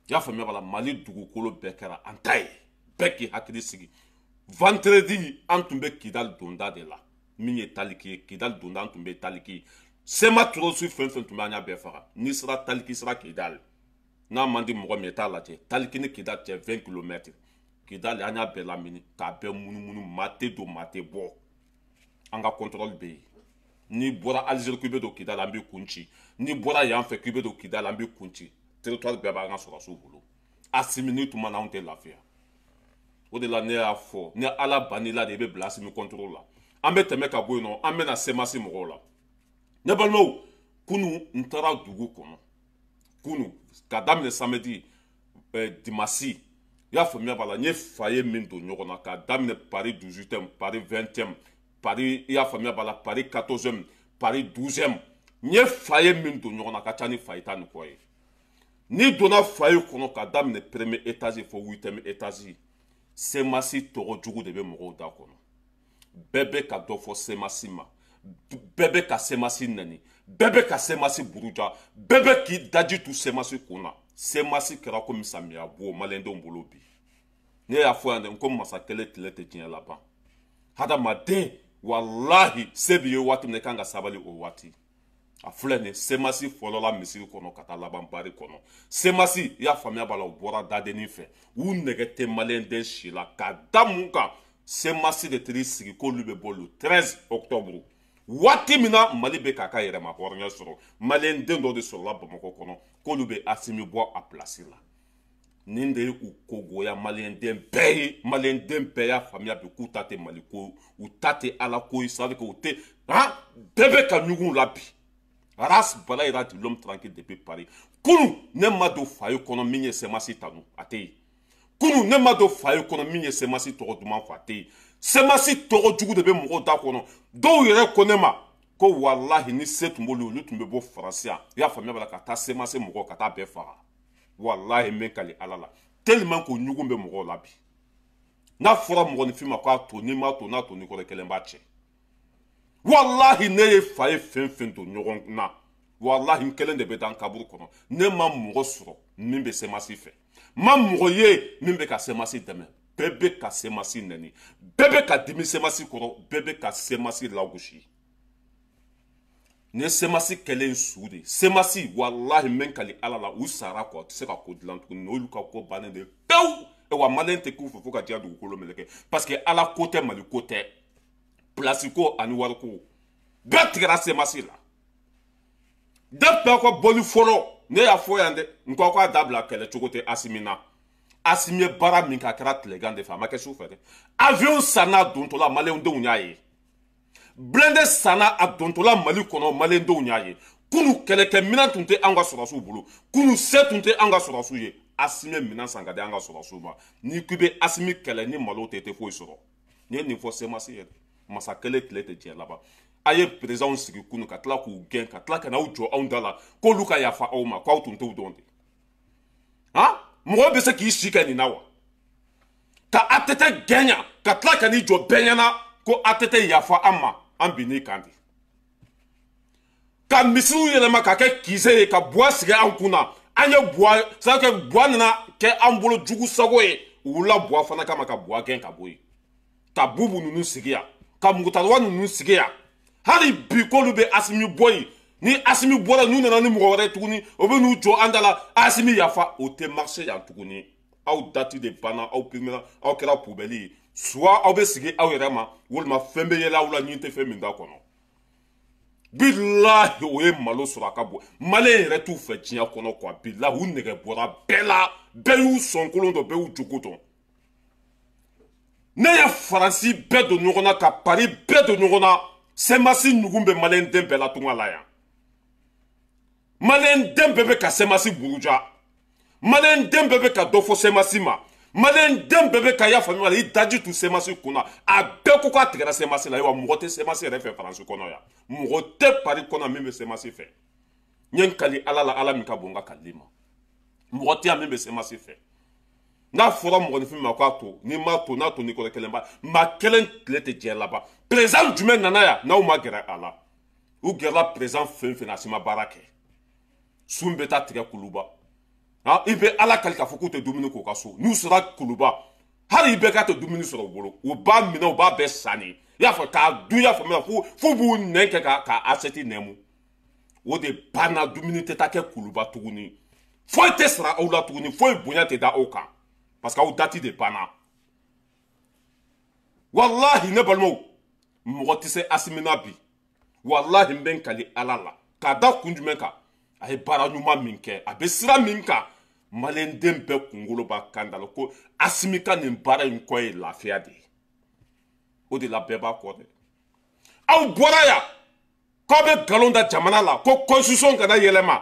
I y'a faamuya b'a la, Mali dugukolo bɛɛ kɛra an ta ye, bɛɛ k'i hakili sigi. Vendredi, an tun bɛ Kidali donda de la, min ye Taliki ye. Kidali donda, an tun bɛ Taliki. CMA terroriste fɛn fɛn tun bɛ, an y'a bɛɛ faga. N'i sera Taliki, sera Kidali, n'a man di mɔgɔ min ye, t'a lajɛ. Taliki ni Kidali cɛ 20 kilomètres. Kidali, an y'a bɛɛ lamini k'a bɛɛ munumunu, maa tɛ don, maa tɛ bɔ. An ka contrôle bɛ yen. N'i bɔra Algérie k'i bɛ don Kidali, an b'i kun ci. N'i bɔra yan fɛ k'i bɛ don Kidali, an b'i kun ci. Territoire bɛɛ b'an ka sɔrɔdasiw bolo. Asimi ni tuma na, anw tɛ lafiya. O de la ne y'a fɔ, ni Ala bann'i la de, i bɛ bila Asimi contrôle la. An bɛ tɛmɛ ka bɔ yen nɔ, an bɛna CMAS mɔgɔw la. Ne balimaw, kunu n taara dugu kɔnɔ. Kunu ka daminɛ samedi, dimanche, i y'a faamuya b'a la, n ye fa ye min don ɲɔgɔn na ka daminɛ Paris 18e, Paris 20e, Paris, i y'a faamuya b'a la, Paris 14e, Paris 12e. N ye fa ye min don ɲɔgɔn na, ka ca ni fa ye tan ni kɔ ye. N'i donna fa ye kɔnɔ ka daminɛ premier étage fo 8e étage, CMAS tɔgɔ jugu de bɛ mɔgɔw da kɔnɔ. Bɛɛ bɛ ka dɔ fɔ CMAS ma, bɛɛ bɛ ka CMAS nɛni, bɛɛ bɛ ka CMAS buruja, bɛɛ bɛ k'i daji tu CMAS kun na. CMAS kɛra komi samiya bo maliyɛndenw bolo bi. Ne y'a fɔ yan dɛ, n ko masa kelen tile tɛ diɲɛ laban. Hadamaden, walahi, se b'i ye waati min na, i kan ka sabali o waati. A filɛ nin ye, CMAS fɔlɔla misiri kɔnɔ ka taa laban bari kɔnɔ. CMAS, i y'a faamuya b'a la, u bɔra dadennin fɛ. U nɛgɛ tɛ maliyɛnden si la. Ka da mun kan, CMAS de taar'i sigi k'olu bɛ bɔ le 13 octobre. Waati min na Mali bɛ k'a ka yɛrɛma hɔrɔnya sɔrɔ, maliyɛn den dɔ de sɔrɔla Bamakɔ kɔnɔ k'olu bɛ Asimi bɔ a place la. Nin de ye u kogoya maliyɛn den bɛɛ ye. Maliyɛn den bɛɛ y'a faamuya bi k'u ta tɛ Mali ko, u ta tɛ Ala ko ye, c'est à dire que u tɛ han bɛɛ bɛ ka ɲugun la bi. Ras Balayira de l'homme tranquille depuis Paris. Kunu ne ma don faye kɔnɔ min ye CMAS tanu, a tɛ yen. Kunu ne ma don faye kɔnɔ min ye CMAS tɔgɔ duman fɔ, a tɛ yen. CMAS tɔgɔ jugu de bɛ mɔgɔw da kɔnɔ. Dɔw yɛrɛ ko ne ma ko walahi ni se tun b'olu, olu tun bɛ bɔ Faransi yan, i y'a faamuya b'a la, ka taa CMAS mɔgɔw ka taa bɛɛ faga. Walahi n bɛ kali Ala la, tellement k'o ɲugun bɛ mɔgɔw la bi. N'a fɔra mɔgɔninfin ma k'a to, n'i m'a to, n'a to n'i kɔrɔ kelen b'a cɛ. Walahi ne ye fa ye fɛn fɛn don ɲɔgɔn na, walahi n kelen de bɛ da n kaburu kɔnɔ. Ne ma mɔgɔ sɔrɔ min bɛ CMAS fɛ, n ma mɔgɔ ye min bɛ ka CMAS dɛmɛ. Bɛɛ bɛ ka CMAS nɛni, bɛɛ bɛ ka dimi CMAS kɔrɔ, bɛɛ bɛ ka CMAS lagosi. Nin ye CMAS kɛlen su de ye. CMAS walahi n bɛ n kali Ala la, u sara kɔ, u tɛ se ka ko dilan tuguni. N'olu ka ko bannen de pewu. Wa maliyɛn tɛ k'u fɛ fo ka diɲɛ dugukolo meleke, parce que Ala ko tɛ, Mali ko tɛ, place ko ani wari ko bɛɛ tigɛra CMAS la. Depuis aw ka bɔli fɔlɔ, ne y'a fɔ yan dɛ, n ko aw k'a dabila, kɛlɛ cogo tɛ Asimi na. Asimi ye baara min kɛ, a kɛra tilegan de fɛ, a ma kɛ su fɛ dɛ. Avion sanna a dontɔla, maliyɛndenw y'a ye. Blindé sanna a dontɔla Mali kɔnɔ, maliyɛndenw y'a ye. Kunu kɛlɛkɛminɛn tun tɛ an ka sɔrɔdasiw bolo, kunu se tun tɛ an ka sɔrɔdasiw ye. Asimi ye minɛn san ka di an ka sɔrɔdasiw ma. N'i k'i bɛ Asimi kɛlɛ ni malo tɛ, i tɛ foyi sɔrɔ. N ye nin fɔ CMAS ye dɛ. Masa kelen tile tɛ diɲɛ laban. A ye présidentw sigi kunu ka tila k'u gɛn, ka tila ka n'aw jɔ anw da la k'olu ka yafa aw ma, k'aw tun t'u dɔn de. Han, mɔgɔ bɛ se k'i si kɛ nin na wa? Ka ATT gɛn yan, ka tila ka n'i jɔ bɛɛ ɲɛna ko ATT yafa an ma, an binn'i kan de. Ka misiriw yɛlɛma ka kɛ kisɛ ye, ka buwa sigi an kun na. An ye buwa, c'est à dire que buwa nana kɛ an bolo jugu sago ye. U wulila buwa fana kama ka buwa gɛn ka bɔ yen. Ka bubu ninnu sigi yan, ka mugutaruwa ninnu sigi yan. Hali bi k'olu bɛ Asimi bɔ yen. Ni Asimi bɔra, n'u nana ni mɔgɔ wɛrɛ tuguni, o bɛ n'u jɔ an da la, Asimi yafa, o tɛ marché yan tuguni. Aw dati de banna, aw primera, aw kɛra poubelle ye. Soit aw bɛ sigi aw yɛrɛ ma, walima fɛn bɛ yɛlɛ aw la ɲin tɛ fɛn min da kɔnɔ. Bilahi o ye malo sɔrɔ a ka bon. Maliyɛn yɛrɛ t'u fɛ diɲɛ kɔnɔ quoi. Bilahi u nɛgɛ bɔra bɛɛ la, bɛɛ y'u sɔnkolon dɔn, bɛɛ y'u jogo dɔn. Ne ye Faransi bɛɛ don ɲɔgɔn na, ka Paris bɛɛ don ɲɔgɔn na. CMAS ɲugun bɛ maliyɛn den bɛɛ la tunga la yan. Maliyɛn den bɛɛ bɛ ka CMAS buruja. Maliyɛn den bɛɛ bɛ ka dɔ fɔ CMAS ma. Maliyɛn den bɛɛ bɛ ka y'a faamuya la, i daji tu CMAS kun na. A bɛɛ ko k'a tigɛra CMAS la. Ayiwa, mɔgɔ tɛ CMAS yɛrɛ fɛ Faransi kɔnɔ yan. Mɔgɔ tɛ Paris kɔnɔ min bɛ CMAS fɛ. N ye n kali Ala la, Ala min ka bon n ka kalili ma. Mɔgɔ tɛ yan min bɛ CMAS fɛ. N'a fɔra mɔgɔninfin ma k'a to, n'i m'a to, n'a to n'i kɔrɔ kelen ba, maa kelen tile tɛ diɲɛ laban. Président jumɛn nana yan n'aw ma gɛrɛ a la? U gɛrɛla président fɛn fɛn na, a si ma baara kɛ. Sun bɛ taa tigɛ Kuluba. Han, i bɛ Ala kali k'a fɔ k'u tɛ dumuni k'u ka so. N'u sera Kuluba, hali i bɛ k'a tɛ dumuni sɔrɔ u bolo. U b'a minɛ, u b'a bɛɛ sanni. I y'a fɔ k'a dun, i y'a faamuya, f'u b'u nɛn kɛ ka assiette nɛmu. O de banna, dumuni tɛ taa kɛ Kuluba tuguni. Foyi tɛ sara aw la tuguni, foyi bonya tɛ da aw kan. Parce que aw dati de banna. Walahi ne balimaw, mɔgɔ tɛ se Asimi na bi. Walahi n bɛ n kali Ala la. K'a da kun jumɛn kan? A ye baara ɲuman min kɛ, a bɛ sira min kan, maliyɛn den bɛɛ kunkolo b'a kan da la ko Asimi ka nin baara in kɔ ye lafiya de ye. O de la bɛɛ b'a kɔ dɛ. Aw bɔra yan k'aw bɛ nkalon da jamana la ko constitution kana yɛlɛma,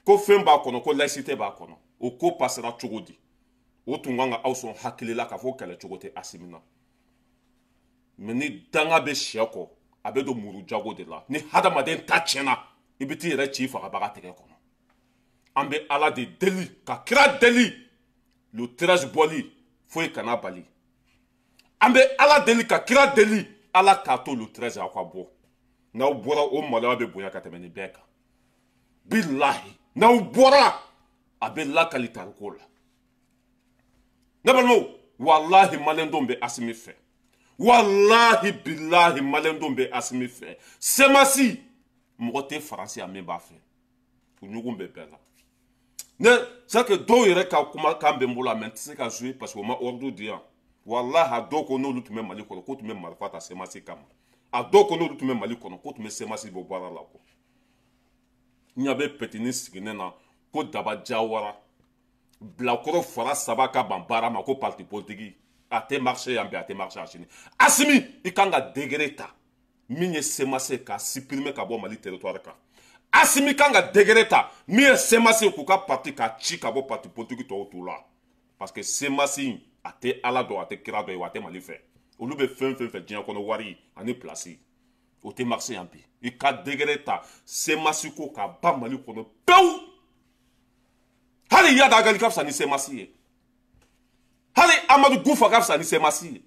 ko fɛn b'a kɔnɔ, ko laïcité b'a kɔnɔ. O ko passera cogo di? O tun kan ka aw sɔn hakili la k'a fɔ kɛlɛ cogo tɛ Asimi na. Mais ni danga bɛ sɛ kɔ, a bɛ don muru jago de la. Ni hadamaden ta tiɲɛna, i bɛ t'i yɛrɛ ci fagabaga tɛgɛ kɔnɔ. An bɛ Ala de deli, ka kira deli, le 13 bɔli foyi kana bali. An bɛ Ala deli ka kira deli, Ala k'a to le 13 aw ka bɔ. N'aw bɔra, o maloya bɛ bonya ka tɛmɛ nin bɛɛ kan. Bilahi, n'aw bɔra, a bɛ lakali tariko la. Ne balimaw, walahi maliyɛndenw bɛ Asimi fɛ. Walahi bilahi maliyɛndenw bɛ Asimi fɛ. CMAS mɔgɔ tɛ Faransi yan min b'a fɛ. U ɲugun bɛ bɛɛ la. Ne, c'est que dɔw yɛrɛ ka kumakan bɛ n bolo, mais n tɛ se ka jouer parce que o ma ordre di yan. Walahi a dɔw ko n'olu tun bɛ Mali kɔnɔ, k'u tun bɛ marifa ta CMAS kama. A dɔw ko n'olu tun bɛ Mali kɔnɔ k'o tun bɛ CMAS bɔ baara la quoi. N ɲɛ bɛ petini sigilen na ko Daba Jawara bilakoro fara saba ka ban baara ma ko parti politique a tɛ marché yan bi, a tɛ marché a sini. Assimi, i kan ka degré ta min ye CMAS k'a supprimer ka bɔ Mali territoire kan. Assimi kan ka degré ta min ye CMAS k'u ka parti k'a ci ka bɔ parti politique tɔw t'u la, parce que CMAS a tɛ Ala dɔn, a tɛ kira dɔn, wa a tɛ Mali fɛ. Olu bɛ fɛn fɛn fɛ diɲɛ kɔnɔ, wari ani place, o tɛ marché yan bi. I ka degré ta CMAS ko k'a ban Mali kɔnɔ pewu. Hali Iyad Ag Ghali ka fisa ni CMAS ye, hali Amadu Gufa ka fisa ni CMAS ye.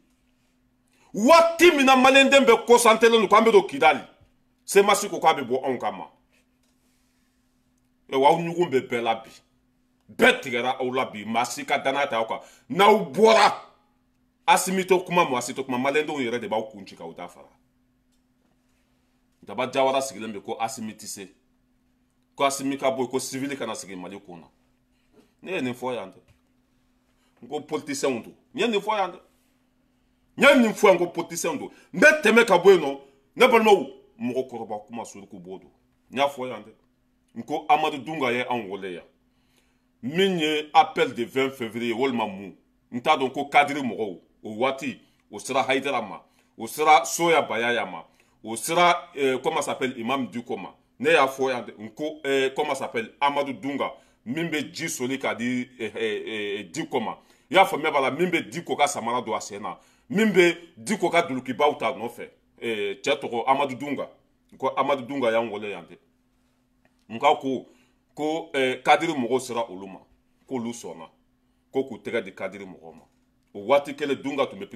Waati min na maliyɛnden bɛɛ kɔsantelen don k'an bɛ don Kidali, CMAS ko k'a bɛ bɔ anw kama. Wa aw ɲugun bɛ bɛɛ la bi, bɛɛ tigɛra aw la bi, maa si ka danaya tɛ aw kan. N'aw bɔra, Assimi tɛ kuma, maa si tɛ kuma, maliyɛndenw yɛrɛ de b'aw kun ci k'aw da fara. Daba Jawara sigilen bɛ ko Assimi tɛ se, ko Assimi ka bɔ yen, ko civil kana sigi Mali kun na. Ne ye nin fɔ yan dɛ, n ko politiciens don. N ye nin fɔ yan dɛ, n ye nin fɔ yan ko politiciens don. N bɛ tɛmɛ ka bɔ yen nɔ. Ne balimaw, mɔgɔkɔrɔba kuma suruku b'o don. N y'a fɔ yan dɛ, n ko Amadu Dunga ye anw wele yan min ye appel de 20 février walima mun, n t'a dɔn, ko cadre mɔgɔw o waati o sera Hayidara ma, o sera Soya Bayaya ma, o sera comment s'appelle, Imam Dicko ma. Ne y'a fɔ yan n ko comment s'appelle, Amadu Dunga min bɛ ji soli k'a di Dicko ma, i y'a faamuya b'a la, min bɛ Dicko ka samara don a sen na, min bɛ Dicko ka dulokibaw ta nɔfɛ, cɛ tɔgɔ Amadu Dunga. N ko Amadu Dunga y'an wele yan dɛ, n ka ko cadre mɔgɔw sera olu ma, k'olu sɔnna ko k'u tɛgɛ di cadre mɔgɔw ma. O waati kelen Dunga tun bɛ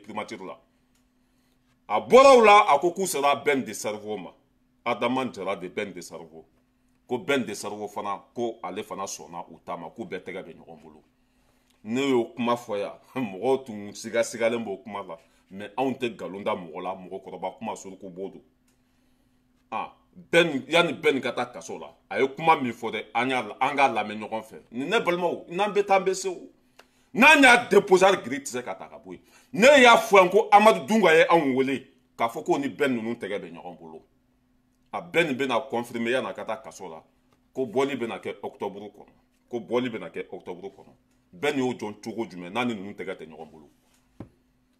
primature la. A bɔra o la, a ko k'u sera Ben de Cerveau ma, Adama Jara de Ben de Cerveau, ko Ben de Cerveau fana ko ale fana sɔnna u ta ma, k'u bɛɛ tɛgɛ bɛ ɲɔgɔn bolo. Ne y'o kuma fɔ yan, mɔgɔw tun sigasigalen b'o kuma la, mais anw tɛ nkalon da mɔgɔ la, mɔgɔkɔrɔba kuma suruku b'o don. Ah, Ben, yanni Ben ka taa kaso la, a ye kuma min fɔ dɛ, an y'a an k'a lamɛn ɲɔgɔn fɛ. Ni ne balimaw, n'an bɛ taa, an bɛ se o, n'an y'a déposé, hali giri tɛ se ka ta ka bɔ yen. Ne y'a fɔ yan ko Amadu Dunga ye anw wele k'a fɔ k'o ni Ben ninnu tɛgɛ bɛ ɲɔgɔn bolo. A bɛɛ nin bɛna confirmer yanni a ka taa kaso la, ko bɔli bɛna kɛ octobre kɔnɔ, ko bɔli bɛna kɛ octobre kɔnɔ. Bɛɛ nin y'o jɔn cogo jumɛn n'a ni ninnu tɛgɛ tɛ ɲɔgɔn bolo?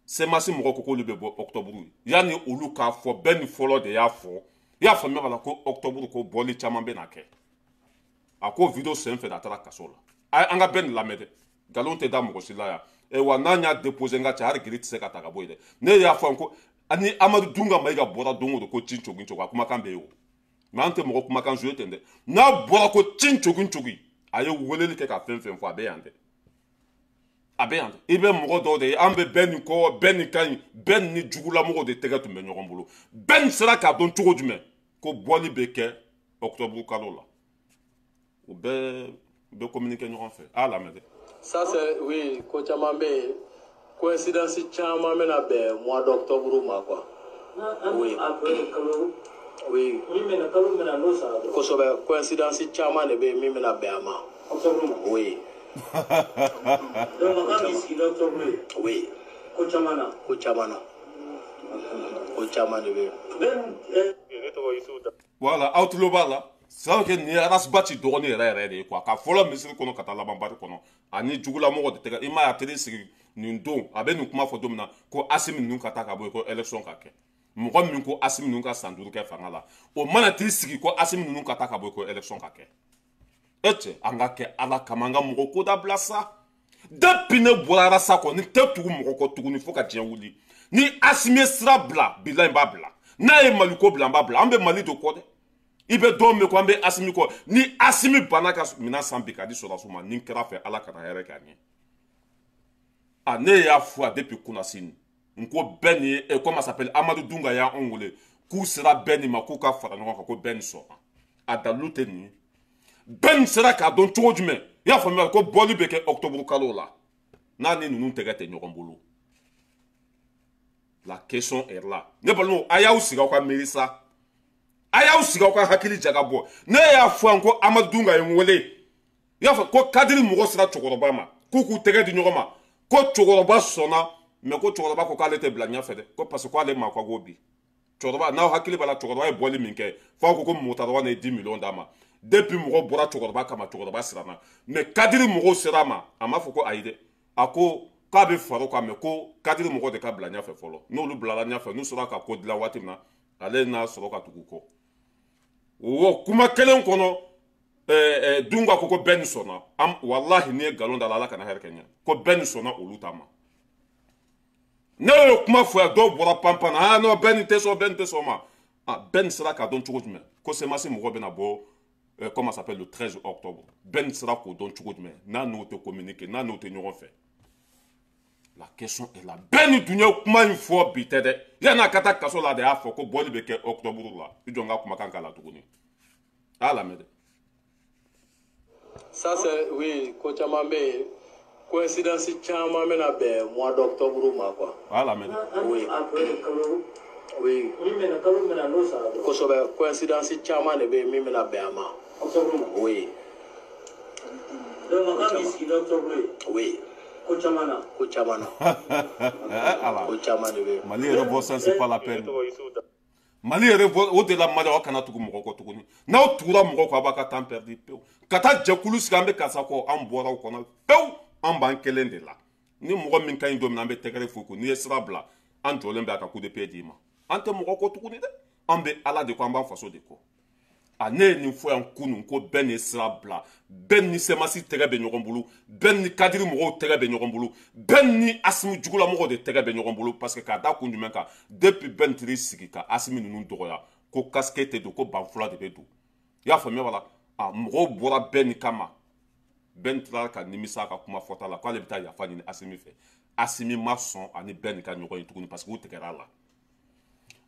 CMAS mɔgɔw ko k'olu bɛ bɔ octobre, yanni olu k'a fɔ, bɛɛ ni fɔlɔ de y'a fɔ. I y'a faamuya b'a la ko octobre ko bɔli caman bɛna kɛ. A ko vidéo sen fɛ, a taara kaso la. An ka bɛɛ nin lamɛn dɛ, nkalon tɛ da mɔgɔ si la yan. Wa n'an y'a déposé, n ka cɛ, hali giri tɛ se ka ta ka bɔ yen dɛ. Ne y'a fɔ ko ani Amadu Dunga Mayiga bɔra don o don ko cin cogi cogi, a kumakan bɛ yen o, mais an tɛ mɔgɔ kumakan jouer ten dɛ. N'a bɔra ko cin cogi cogi, a ye weleli kɛ ka fɛn fɛn fɔ, a bɛ yan dɛ, a bɛ yan dɛ. I bɛ mɔgɔ dɔw de ye, an bɛ bɛɛ nin kɔ, bɛɛ nin ka ɲi, bɛɛ ni jugulamɔgɔw de tɛgɛ tun bɛ ɲɔgɔn bolo. Bɛɛ nin sera k'a dɔn cogo jumɛn ko bɔli bɛ kɛ octobre kalo la? O bɛɛ bɛ communiquer ɲɔgɔn fɛ, a y'a lamɛn dɛ. Ça c'est oui, ko caman bɛ yen, coïncidence caman bɛna bɛn mois d'octobre ma quoi. Oui. Oui. Min bɛna kalo min na n'o sara dɔrɔn. Kosɛbɛ, coïncidence caman de bɛ yen min bɛna bɛn a ma. Octobre ma. Oui. Donc a kan k'i sigi n'octobre ye. Oui. Ko caman na. Ko caman na. Ko caman de bɛ yen. Ben Voilà, aw tulo b'a la. C'est vrai que nin ye Ras Bath dɔgɔnin yɛrɛ yɛrɛ de ye quoi, ka fɔlɔ misiri kɔnɔ ka taa laban bari kɔnɔ, ani jugulamɔgɔ de tɛgɛ. I m'a ye, a teri sigi nin don, a bɛ nin kuma fɔ don min na ko Assimi ninnu ka taa ka bɔ yen, ko élection ka kɛ. Mɔgɔ min ko Assimi ninnu ka san 5 kɛ fanga la, o mana t'i sigi ko Assimi ninnu ka taa ka bɔ yen, ko élection ka kɛ. E cɛ, an ka kɛ Ala kama, an ka mɔgɔ ko dabila sa. Depuis ne bɔra Rasa kɔ, ni tɛ tugu mɔgɔ kɔ tuguni fo ka diɲɛ wuli. Ni Assimi ye sira bila, bilahi n b'a bila. N'a ye Maliko bila, n b'a bila. An bɛ Mali de kɔ dɛ. I bɛ don min ko an bɛ Assimi kɔ, ni Assimi banna ka minɛn san bi k'a di sɔrɔdasiw ma, ni kɛra fɛ, Ala kana hɛrɛ k'a ɲɛ. A ne y'a fɔ a depuis Kunasini, n ko bɛɛ ni comment s'appelle, Amadu Dunga y'anw wele k'u sera bɛɛ nin ma, k'u ka fara ɲɔgɔn kan, ko bɛɛ nin sɔnna. A dalilu tɛ nin ye. Bɛɛ nin sera k'a dɔn cogo jumɛn? I y'a faamuya ko bɔli bɛ kɛ octobre kalo la, n'a ni ninnu tɛgɛ tɛ ɲɔgɔn bolo? La question est là. Ne balimaw, a y'aw sigi aw ka miiri sa, a y'aw sigi aw ka hakili jagabɔ. Ne y'a fɔ yan ko Amadu Dunga ye n wele, i y'a fɔ ko cadre mɔgɔ sera cɛkɔrɔba ma k'u k'u tɛgɛ di ɲɔgɔn ma, ko cɛkɔrɔba sɔnna, mais ko cɛkɔrɔba ko k'ale tɛ bila ɲɛfɛ dɛ, ko parce que k'ale ma ko bi. Cɛkɔrɔba, n'aw hakili b'a la, cɛkɔrɔba ye bɔli min kɛ, f'aw ko ko Moctar Ouane ye 10 millions d'a ma. Depuis mɔgɔw bɔra cɛkɔrɔba kama, cɛkɔrɔba siranna. Mais cadre mɔgɔw sera a ma, a m'a fɔ ko ayi dɛ. A ko k'a bɛ far'o kan, mais ko cadre mɔgɔw de ka bila ɲɛfɛ fɔlɔ. N'olu bilala ɲɛfɛ, n'u sera ka ko dilan waati min na, ale n'a sɔrɔ ka tugu kɔ. O kuma kelen kɔnɔ, Dunga ko ko bɛɛ ni sɔnna. Walahi, n'i ye nkalon da la, Ala kana hɛrɛ kɛ ɲɛ. Ko bɛɛ ni sɔnna olu ta ma. Ne y'o kuma fɔ yan, dɔw bɔra panpan na: ah non, bɛɛ ni tɛ sɔn, bɛɛ ni tɛ sɔn ma. Ah, bɛɛ ni sera k'a dɔn cogo jumɛn ko CMAS mɔgɔ bɛna bɔ, comment ça s'appelle, le 13 octobre? Bɛɛ ni sera k'o dɔn cogo jumɛn n'a n'o tɛ communiquer, n'a n'o tɛ ɲɔgɔn fɛ? La question est là. Bɛɛ ni dun ye kuma in fɔ bi tɛ dɛ. Yan'a ka taa kaso la de y'a fɔ ko bɔli bɛ kɛ octobre la. I jɔ n ka kumakan k'a la tuguni, a y'a lamɛn dɛ. Ça c'est, oui, ko caman bɛ yen, coïncidence caman bɛna bɛn mois d'octobre ma quoi. A y'a lamɛn dɛ. Oui, oui, kosɛbɛ, coïncidence caman de bɛ yen min bɛna bɛn a ma. Oui. Donc a kan k'i sigi n'octobre ye. Oui. Ko caman na. Ko caman na. Ala. Ko caman de bɛ yen. Mali yɛrɛ bɔ san, c'est pas la peine. Mali yɛrɛ bɔ o de la. Mali, aw kana tugu mɔgɔ kɔ tuguni. N'aw tugura mɔgɔ kɔ, a b'a ka temps perdu pewu. Ka taa jɛkulu sigi, an bɛ karisa kɔ, an bɔra o kɔnɔ pewu. An b'an kelen de la. Ni mɔgɔ min ka ɲi don min na, an bɛ tɛgɛrɛ fo ko n'i ye sira bila, an jɔlen bɛ a ka coup de pied d'i ma. An tɛ mɔgɔ kɔ tuguni dɛ, an bɛ Ala de kɔ, an b'an faso de kɔ. A ne ye nin fɔ yan kunun ko bɛɛ ni sira bila, bɛɛ ni CMAS tɛgɛ bɛ ɲɔgɔn bolo, bɛɛ ni cadre mɔgɔw tɛgɛ bɛ ɲɔgɔn bolo, bɛɛ ni Asimi jugulamɔgɔw de tɛgɛ bɛ ɲɔgɔn bolo. Parce que k'a da kun jumɛn kan? Depuis bɛɛ ni sigi ka Asimi ninnu dɔgɔya ko casque tɛ don, ko banfula de bɛ don, i y'a faamuya? Wala a mɔgɔw bɔra bɛɛ ni kama. Bɛɛ ni tilala ka nimisa a ka kuma fɔta la k'ale bɛ taa yafa ɲini Asimi fɛ. Asimi ma sɔn ani bɛɛ ni ka ɲɔgɔn ye tuguni, parce que u tigɛra a la.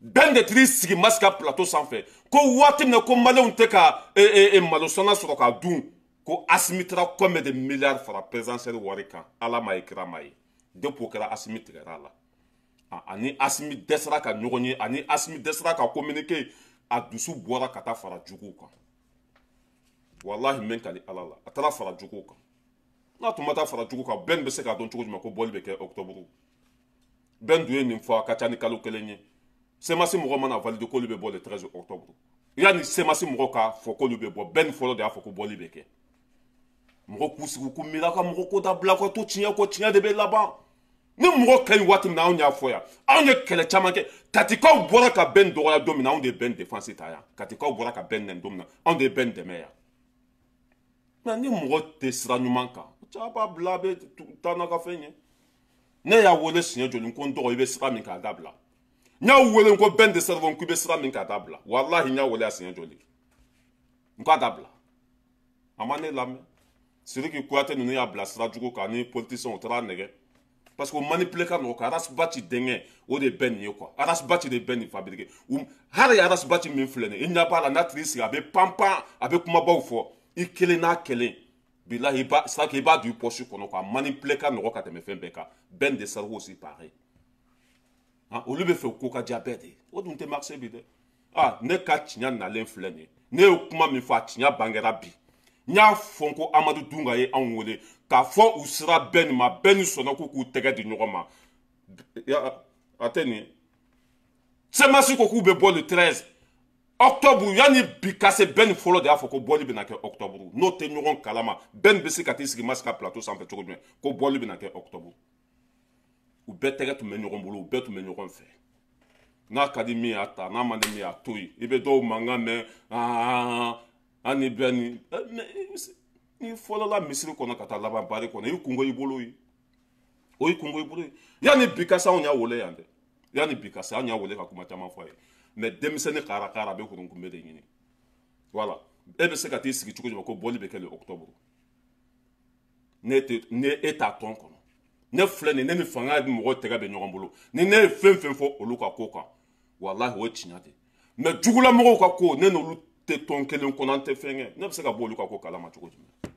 Bɛn de t'i sigi masika plateau sanfɛ ko waati min na ko maliyɛnw tɛ ka malosɔnna sɔrɔ k'a dun, ko Asimi taara combien de milliards fara présidentielle wari kan. Ala ma ye, kira ma ye. Depuis o kɛra, Asimi tigɛra a la. Ani Asimi dɛsɛra ka ɲɔgɔn ye, ani Asimi dɛsɛra ka communiquer, a dusu bɔra ka taa fara juguw kan. Walahi, n bɛ kali Ala la, a taara fara juguw kan. N'a tun ma taa fara juguw kan, bɛn bɛ se k'a dɔn cogo jumɛn ko bɔli bɛ kɛ octobre? Bɛn dun ye nin fɔ a ka ca ni kalo kelen ye. CMAS mɔgɔ mana valider k'olu bɛ bɔ le 13 octobre, yanni CMAS mɔgɔw ka fɔ k'olu bɛ bɔ, bɛn fɔlɔ de y'a fɔ ko bɔli bɛ kɛ. Mɔgɔ k'u sigi k'u miiri, a ka mɔgɔ ko dabila, ka to tiɲɛ kɔ, tiɲɛ de bɛ laban. Ni mɔgɔ ka ɲi waati min na, anw y'a fɔ yan, anw ye kɛlɛ caman kɛ. Katikaw bɔra ka bɛn dɔgɔya don min na, anw de ye bɛn défense ta yan. Katikaw bɔra ka bɛn nɛni don min na, anw de ye bɛn dɛmɛ yan. Mɛ ni mɔgɔ tɛ sira ɲuman kan, cɛ b'a bila, a bɛ taa n'a ka fɛn ye. Ne y'a wele siɲɛ joli ko n dɔgɔ, i bɛ sira min k'a dabila. N y'a wele ko bɛn de cerveau, k'i bɛ sira min k'a dabila. Walahi, n y'a wele a siɲɛ joli n k'a dabila, a ma ne lamɛn. Sidiki Kuyate ninnu y'a bila sira jugu kan ni politicien, u taara nɛgɛ, parce que o manipuler ka nɔgɔ. Ka Ras Bath denkɛ, o de bɛ nin ye quoi. Ras Bath de bɛ nin fabriquer. Hali Ras Bath min filɛ nin ye, i ɲɛ b'a la, n'a tigi sigi, a bɛ pan pan, a bɛ kumabaw fɔ, i kelen n'a kelen, bilahi, i b'a c'est i b'a don i poche kɔnɔ quoi. Manipuler ka nɔgɔ ka tɛmɛ fɛn bɛɛ kan. Ben de cerveau aussi pareil. Ah, olu bɛ fɛ ko ka diya bɛɛ de ye, o dun tɛ marché bi dɛ. Ah, ne ka tiɲɛ nalen filɛ nin ye. Ne ye kuma min fɔ, a tiɲɛ bangera bi. N y'a fɔ ko Amadu Dunga ye anw wele k'a fɔ u sera bɛɛ nin ma, bɛɛ ni sɔnna ko k'u tɛgɛ di ɲɔgɔn ma. A tɛ nin ye. CMAS ko k'u bɛ bɔ le 13 octobre, yanni bi ka se, bɛɛ ni fɔlɔ de y'a fɔ ko bɔli bɛna kɛ octobre. N'o tɛ ɲɔgɔn kalama, bɛɛ ni bɛ se ka t'i sigi masika plateau sanfɛ cogo jumɛn ko bɔli bɛna kɛ octobre? U bɛɛ tɛgɛ tun bɛ ɲɔgɔn bolo, u bɛɛ tun bɛ ɲɔgɔn fɛ. N'a ka di min y'a ta, n'a man di min y'a to yen. I bɛ dɔw mankan mɛn an ni bɛɛ ni ni fɔlɔla misiri kɔnɔ ka taa laban bari kɔnɔ, i kungo i bolo ye, o y'i kungo i bolo ye. Yanni bi ka se, anw y'a wele yan dɛ. Yanni bi ka se, anw y'a wele ka kuma caman fɔ a ye. Mɛ denmisɛnnin kara kara, a bɛ kurunkunbɛ de ɲini. Wala e bɛ se ka t'i sigi cogo jumɛn ko bɔli bɛ kɛ le octobre? Ne tɛ ne e t'a tɔn kɔnɔ. Ne filɛ nin, ne ni fanga mɔgɔw tɛgɛ bɛ ɲɔgɔn bolo. Ni ne ye fɛn fɛn fɔ olu ka ko kan, walahi, o ye tiɲɛ de. Mɛ jugulamɔgɔw ka ko, ne n'olu tɛ tɔn kelen kɔnɔ, an tɛ fɛn kɛ. Ne bɛ se ka bɔ olu ka ko kalama cogo jumɛn?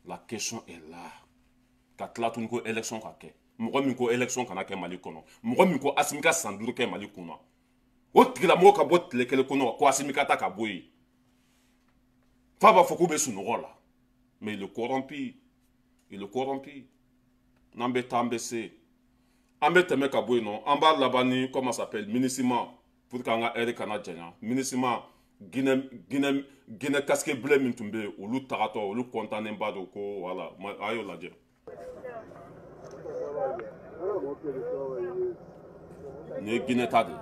La question est là. Ka tila tuguni ko élection ka kɛ, mɔgɔ min ko élection kana kɛ Mali kɔnɔ, mɔgɔ min ko Asimi ka san 5 kɛ Mali kunna, o tigilamɔgɔ ka bɔ tile kelen kɔnɔ ko Asimi ka taa ka bɔ yen, f'a b'a fɔ k'u bɛ sunɔgɔ la. Mais il est corrompu, il est corrompu. N'an bɛ taa, an bɛ se, an bɛ tɛmɛ ka bɔ yen nɔ, an b'a laban ni, comment ça s'appelle, MINUSMA. Pour que an ka heure kana janya. MINUSMA Guinée casque bleu min tun bɛ yen, olu tagatɔ, olu kɔntannen ba don ko voilà, a y'o lajɛ. Nin ye Guinée ta de ye.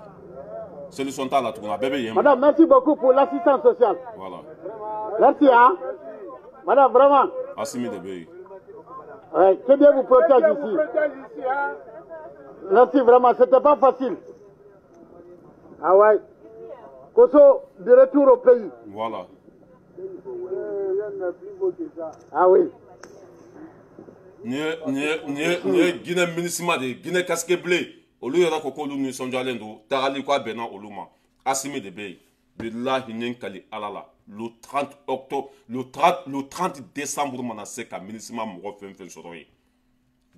Solution t'a la tuguni, a bɛɛ bɛ yen. Madame, merci beaucoup pour l'assistance sociale. Voilà. Merci, hein. Madame, vraiment. Assimi de bɛ yen. Ouais, que Dieu vous protège ici. Merci vraiment, c'était pas facile. Ah ouais. Koso, de retour au pays. Voilà. Ah oui. Nin ye Guinée MINUSMA de ye, Guinée casque bleu. Olu yɛrɛ ko k'olu nisɔndiyalen don, tagali ko a bɛnna olu ma. Assimi de bɛ yen. Bilahi n ye n kali Ala la. Le 30 octobre, le 30 décembre mana se ka MINUSMA mɔgɔ fɛn fɛn sɔrɔ yen.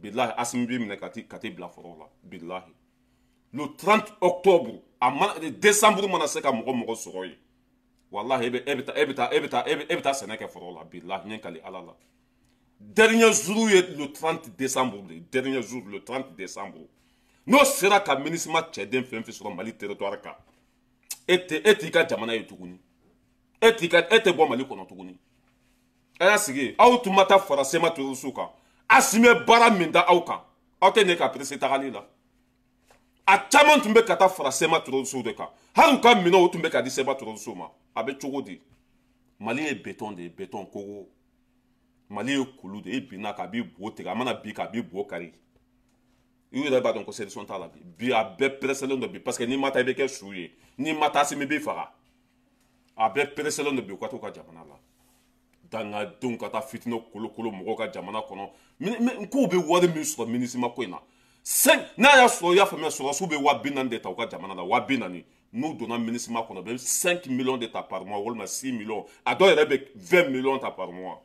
Bilahi Assimi b'i minɛ ka t'i bila foro la. Bilahi. Le 30 octobre, a mana décembre mana se ka mɔgɔ sɔrɔ yen. Wallahi e bɛ taa sɛnɛ kɛ foro la. Bilahi n ye n kali Ala la. Dernier jour ye le 30 décembre de. Dernier jour le 30 décembre. N'o sera ka MINUSMA cɛden fɛn fɛn sɔrɔ Mali territoire kan, e t'i ka jamana ye tuguni. E tɛ bɔ Mali kɔnɔ tuguni. A y'a sigi, aw tun ma taa fara CMA terroriste kan. Assimi ye baara min da aw kan, aw tɛ ne ka presse tagali la. A caman tun bɛ ka taa fara CMA terroriste de kan. Hali u ka minɛnw o tun bɛ ka di CMA terroriste ma. A bɛ cogo di? Mali ye béton de ye, béton kogo. Mali ye kulu de ye, e binna k'a b'i bo tigɛ, a mana bin k'a b'i bo kari. I yɛrɛ b'a dɔn ko solution t'a la bi. Bi a bɛɛ presselen don bi parce que n'i ma taa i bɛ kɛ su ye. N'i ma taa Assimi b'i faga. A bɛɛ presselen don bi u ka t'u ka jamana la. Dangadenw ka taa fitinɛ kolokolo mɔgɔw ka jamana kɔnɔ. K'u bɛ wari min sɔrɔ MINUSMA ko in na. N'a y'a sɔrɔ i y'a faamuya sɔrɔdasiw bɛ 40 000 de ta u ka jamana la, 40 000. N'u donna MINUSMA kɔnɔ u bɛ 5 millions de ta par mois walima 6 millions. A dɔw yɛrɛ bɛ 20 millions ta par mois.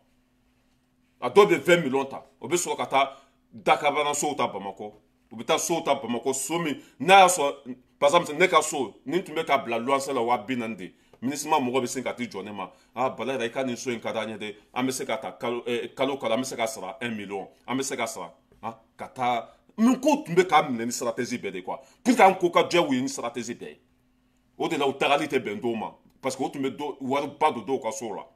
A dɔw bɛ 20 millions ta. O bɛ sɔrɔ ka taa dakabana sow ta Bamakɔ. U bɛ taa sow ta Bamakɔ, so min n'a y'a sɔrɔ par exemple ne ka so nin tun bɛ ka bila luwanse la 40 000 de. MINUSMA mɔgɔ bɛ sin ka t'i jɔ ne ma, ah Bala yɛrɛ i ka nin so in ka d'an ye dɛ, an bɛ se ka ta kalo kalo an bɛ se ka sara 1 million, an bɛ se ka sara ah ka taa min ko tun bɛ k'a minɛ ni stratégie bɛɛ de quoi, pour que an ko ka diya u ye ni stratégie bɛɛ ye. O de la u tagali tɛ bɛn dɔw ma parce que o tun bɛ wariba don dɔw ka so la.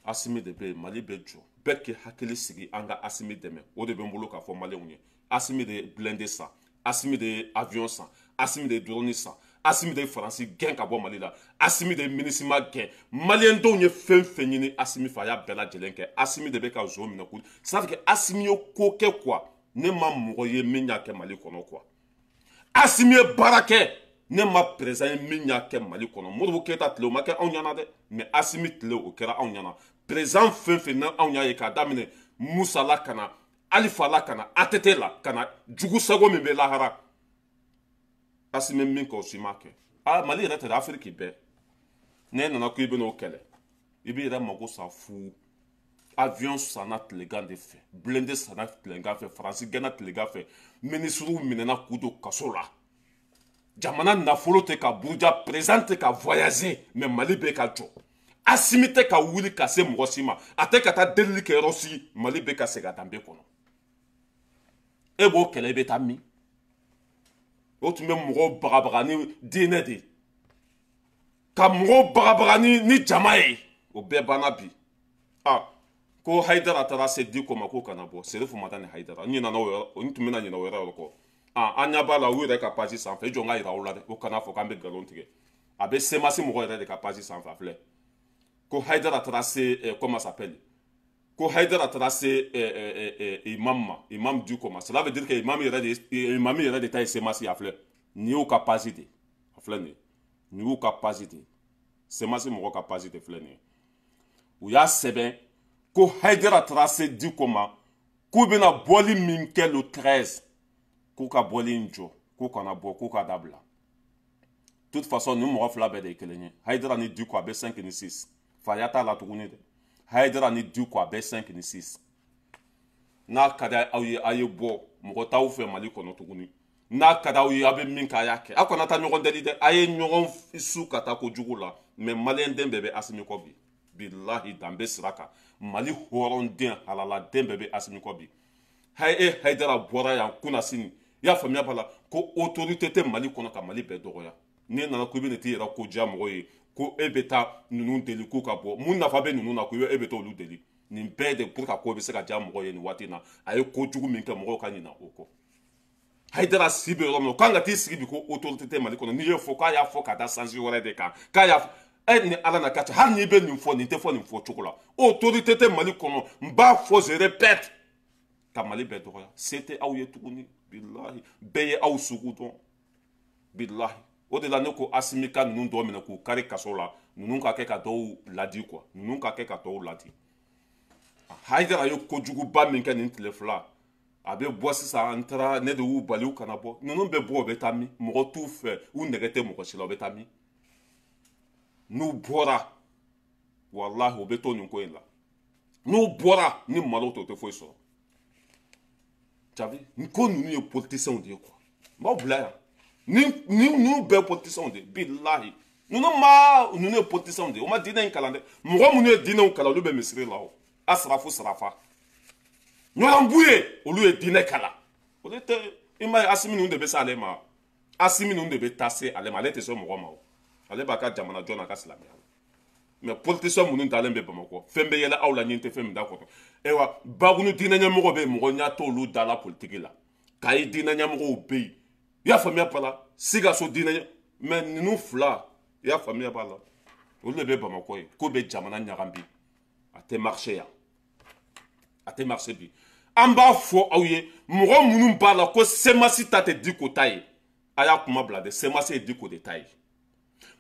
Assimi de bɛ yen, Mali bɛ jɔ, bɛɛ k'i hakili sigi an ka Assimi dɛmɛ. O de bɛ n bolo k'a fɔ maliyɛnw ye. Assimi de ye blindé san, Assimi de ye avion san, Assimi de ye drone san, Assimi de ye Faransi gɛn ka bɔ Mali la, Assimi de ye MINUSMA gɛn. Maliyɛndenw ye fɛn fɛn ɲini Assimi fɛ, a y'a bɛɛ lajɛlen kɛ. Assimi de bɛ ka zo minɛ k'u. C'est à dire que Assimi ye ko kɛ quoi, ne ma mɔgɔ ye min y'a kɛ Mali kɔnɔ quoi. Assimi ye baara kɛ, ne ma président ye min y'a kɛ Mali kɔnɔ. Modibo Keyita tile o ma kɛ anw ɲɛna dɛ, mais Assimi tile o kɛra anw ɲɛna. Président fɛn fɛn na anw y'a ye k'a daminɛ Musa la ka na Alifa la ka na ATT la ka na jugu sago min bɛ lahara, Assimi min kɛ o si ma kɛ. Ah Mali yɛrɛ tɛ dɛ, Afiriki bɛɛ. N'e nana ko i bɛ n'o kɛlɛ, i b'i yɛrɛ mago sa fu. Avion sanna tilegan de fɛ, blindé sanna tilegan fɛ, Faransi gɛnna tilegan fɛ, ministres minɛna k'u don kaso la. Jamana nafolo tɛ ka buruja, président tɛ ka voyager, mais Mali bɛ ka jɔ. Assimi tɛ ka wuli ka se mɔgɔ si ma, a tɛ ka taa delili kɛ yɔrɔ si, Mali bɛ ka segin a danbe kɔnɔ. E b'o kɛlɛ, i bɛ taa min? O tun bɛ mɔgɔw bagabaga ni diinɛ de ye, ka mɔgɔw bagabaga ni jama ye, o bɛɛ banna bi. Ah ko Hayidara taara se Diko ma k'o kana bɔ, Serifu ma taa ni Hayidara. N ɲinɛna o yɔrɔ, n tun bɛna ɲinɛ o yɔrɔ kɔ. Ah an ɲɛ b'a la u yɛrɛ ka page sanfɛ, i jɔ n ka yira aw la dɛ, o kana fɔ k'an bɛ nkalon tigɛ. A bɛ CMAS mɔgɔ yɛrɛ de ka page sanfɛ a filɛ. Ko Hayidara taara se comment s'appelle, ko Hayidara taara se imam ma, imam Diko ma. Cela veut dire que imam yɛrɛ de ta ye CMAS a filɛ. Nin y'u ka page de, a filɛ nin ye, nin y'u ka page de, CMAS mɔgɔ ka page de filɛ nin ye. U y'a sɛbɛn ko Hayidara taara se Diko ma k'u bɛna bɔli min kɛ le 13, k'u ka bɔli in jɔ, k'u kana bɔ, k'u ka dabila. De toute façon nin mɔgɔ fila bɛɛ de ye kelen ye. Hayidara ni Diko a bɛ 5 ni 6. Faya t'a la tuguni dɛ. Hayidara ni Diko a bɛ 5 ni 6. N'a ka di aw ye a ye bɔ, mɔgɔ t'aw fɛ Mali kɔnɔ tuguni. N'a ka di aw ye aw bɛ min kɛ a y'a kɛ. Aw kana taa ɲɔgɔn deli dɛ, a ye ɲɔgɔn su ka taa kojugu la. Mais maliyɛn den bɛɛ bɛ Assimi kɔ bi. Bilahi danbe sira kan, Mali hɔrɔnden halaladen bɛɛ bɛ Assimi kɔ bi. E Hayidara bɔra yan kunasini, I y'a faamuya b'a la ko autorité tɛ Mali kɔnɔ ka Mali bɛɛ dɔgɔya. N'e nana ko i bɛ t'i yɛrɛ ko diya mɔgɔ ye, ko e bɛ taa ninnu deli k'u ka bɔ, mun nafa bɛ ninnu na ko e bɛ taa olu deli? Nin bɛɛ de pour ka ko bɛ se ka diya mɔgɔ ye nin waati in na. A ye kojugu min kɛ, mɔgɔw ka ɲinɛ o kɔ. Hayidara si bɛ yɔrɔ min na, o kan ka t'i sigi bi ko autorité tɛ Mali kɔnɔ. N'i ye fɔ k'a y'a fɔ ka da sansi wɛrɛ de kan, k'a y'a e ni Ala na ka ca, hali n'i bɛ nin fɔ, nin tɛ fɔ nin fɔ cogo la. Autorité tɛ Mali kɔnɔ, n b'a fɔ, je répète, ka Mali bɛɛ dɔgɔya. Se tɛ aw ye tuguni, bilahi, bɛɛ ye aw sugu dɔn, bilahi. O de la ne ko Asimi ka ninnu dɔw minɛ k'u kari kaso la, ninnu ka kɛ ka dɔw ladi quoi, ninnu ka kɛ ka dɔw ladi. Hayidara ye kojuguba min kɛ nin tile 2, a bɛ bɔ sisan, an taara ne de y'u bali u kana bɔ. Ninnu bɛ bɔ, u bɛ taa min? Mɔgɔ t'u fɛ, u nɛgɛ tɛ mɔgɔ si la, u bɛ taa min? N'u bɔra, walahi, u bɛ to nin ko in la. N'u bɔra ni malo tɛ, u tɛ foyi sɔrɔ. Jabi nin ko ninnu ye politiciens de ye quoi. N b'aw bila yan. Ni ninnu bɛɛ politiciens de ye, bilahi. Ninnu ma, ninnu ye politiciens de ye, u ma diinɛ in kalan dɛ. Mɔgɔ minnu ye diinɛw kalan, olu bɛ misiri la o. Asrafu sarafa. Ɲɔgɔnbu ye, olu ye diinɛ kalan. Olu tɛ, i m'a ye Asimi ninnu de bɛ se ale ma. Asimi ninnu de bɛ taa se ale ma, ale tɛ se mɔgɔ ma o. Ale b'a ka jamana jɔ n'a ka silamɛya la. Mais politicien minnu dalen bɛ Bamakɔ, fɛn bɛ yɛlɛ aw la, ɲin tɛ fɛn min da kɔnɔ. Ayiwa, Bagunu diinɛ ɲɛmɔgɔ bɛ yen, mɔgɔ ɲɛ t'olu da la politique la. Kayi diinɛ ɲɛmɔgɔw bɛ yen. I y'a faamuya b'a la, Sikaso diinɛ, mais ninnu fila, i y'a faamuya b'a la, olu de bɛ Bamakɔ ye. Ko bɛ jamana ɲagami bi, a tɛ marché yan, a tɛ marché bi. An b'a fɔ aw ye, mɔgɔ minnu b'a la ko CMAS ta tɛ Diko ta ye, a y'a kuma bila dɛ, CMAS ye Diko de ta ye.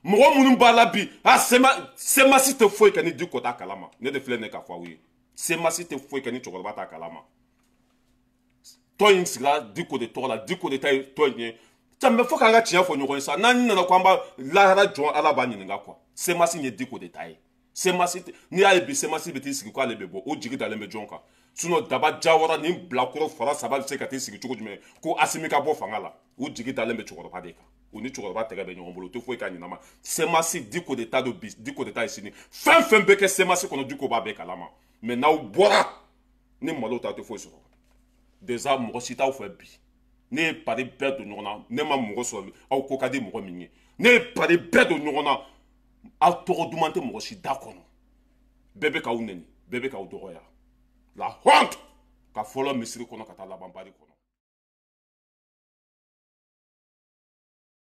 Mɔgɔ minnu b'a la bi, a CMAS tɛ foyi kɛ ni Diko t'a kalama. Ne de filɛ nin ye k'a fɔ aw ye, CMAS tɛ foyi kɛ ni cɛkɔrɔba t'a kalama. Tɔn in sigira Diko de tɔgɔ la, Diko de ta ye tɔn in ye. Mais fo k'an ka tiɲɛ fɔ ɲɔgɔn ye sa, n'an nana ko an b'a lahara jɔn, Ala b'a ɲininka quoi. CMAS ye Diko de ta ye. CMAS, n'i y'a ye bi CMAS bɛ t'i sigi k'ale bɛ bɔ, o jigi dalen bɛ jɔn kan? Sinon Daba Jawara ni bilakoro fara saba bɛ se ka t'i sigi cogo jumɛn ko Asimi ka bɔ fanga la? U jigi dalen bɛ cɛkɔrɔba de kan. U ni cɛkɔrɔba tɛgɛ bɛ ɲɔgɔn bolo, u tɛ foyi k'a ɲɛnama. CMAS Diko de ta don bi, Diko de ta ye sini. Fɛn fɛn bɛ kɛ CMAS kɔnɔ, Diko b'a bɛɛ kalama. Mais n'aw bɔra ni malo ta, tɛ foyi sɔrɔ. Déjà mɔgɔ si t'aw fɛ bi. Ne ye pari bɛɛ don ɲɔgɔn na, ne ma mɔgɔ sɔrɔ aw ko ka di mɔgɔ min ye. Ne ye pari bɛɛ don ɲɔgɔn na, aw tɔgɔ duman tɛ mɔgɔ si da kɔnɔ. Bɛɛ bɛ k'aw nɛni, bɛɛ bɛ k'aw dɔgɔya. La honte! Ka fɔlɔ misiri kɔnɔ ka taa laban bari kɔnɔ.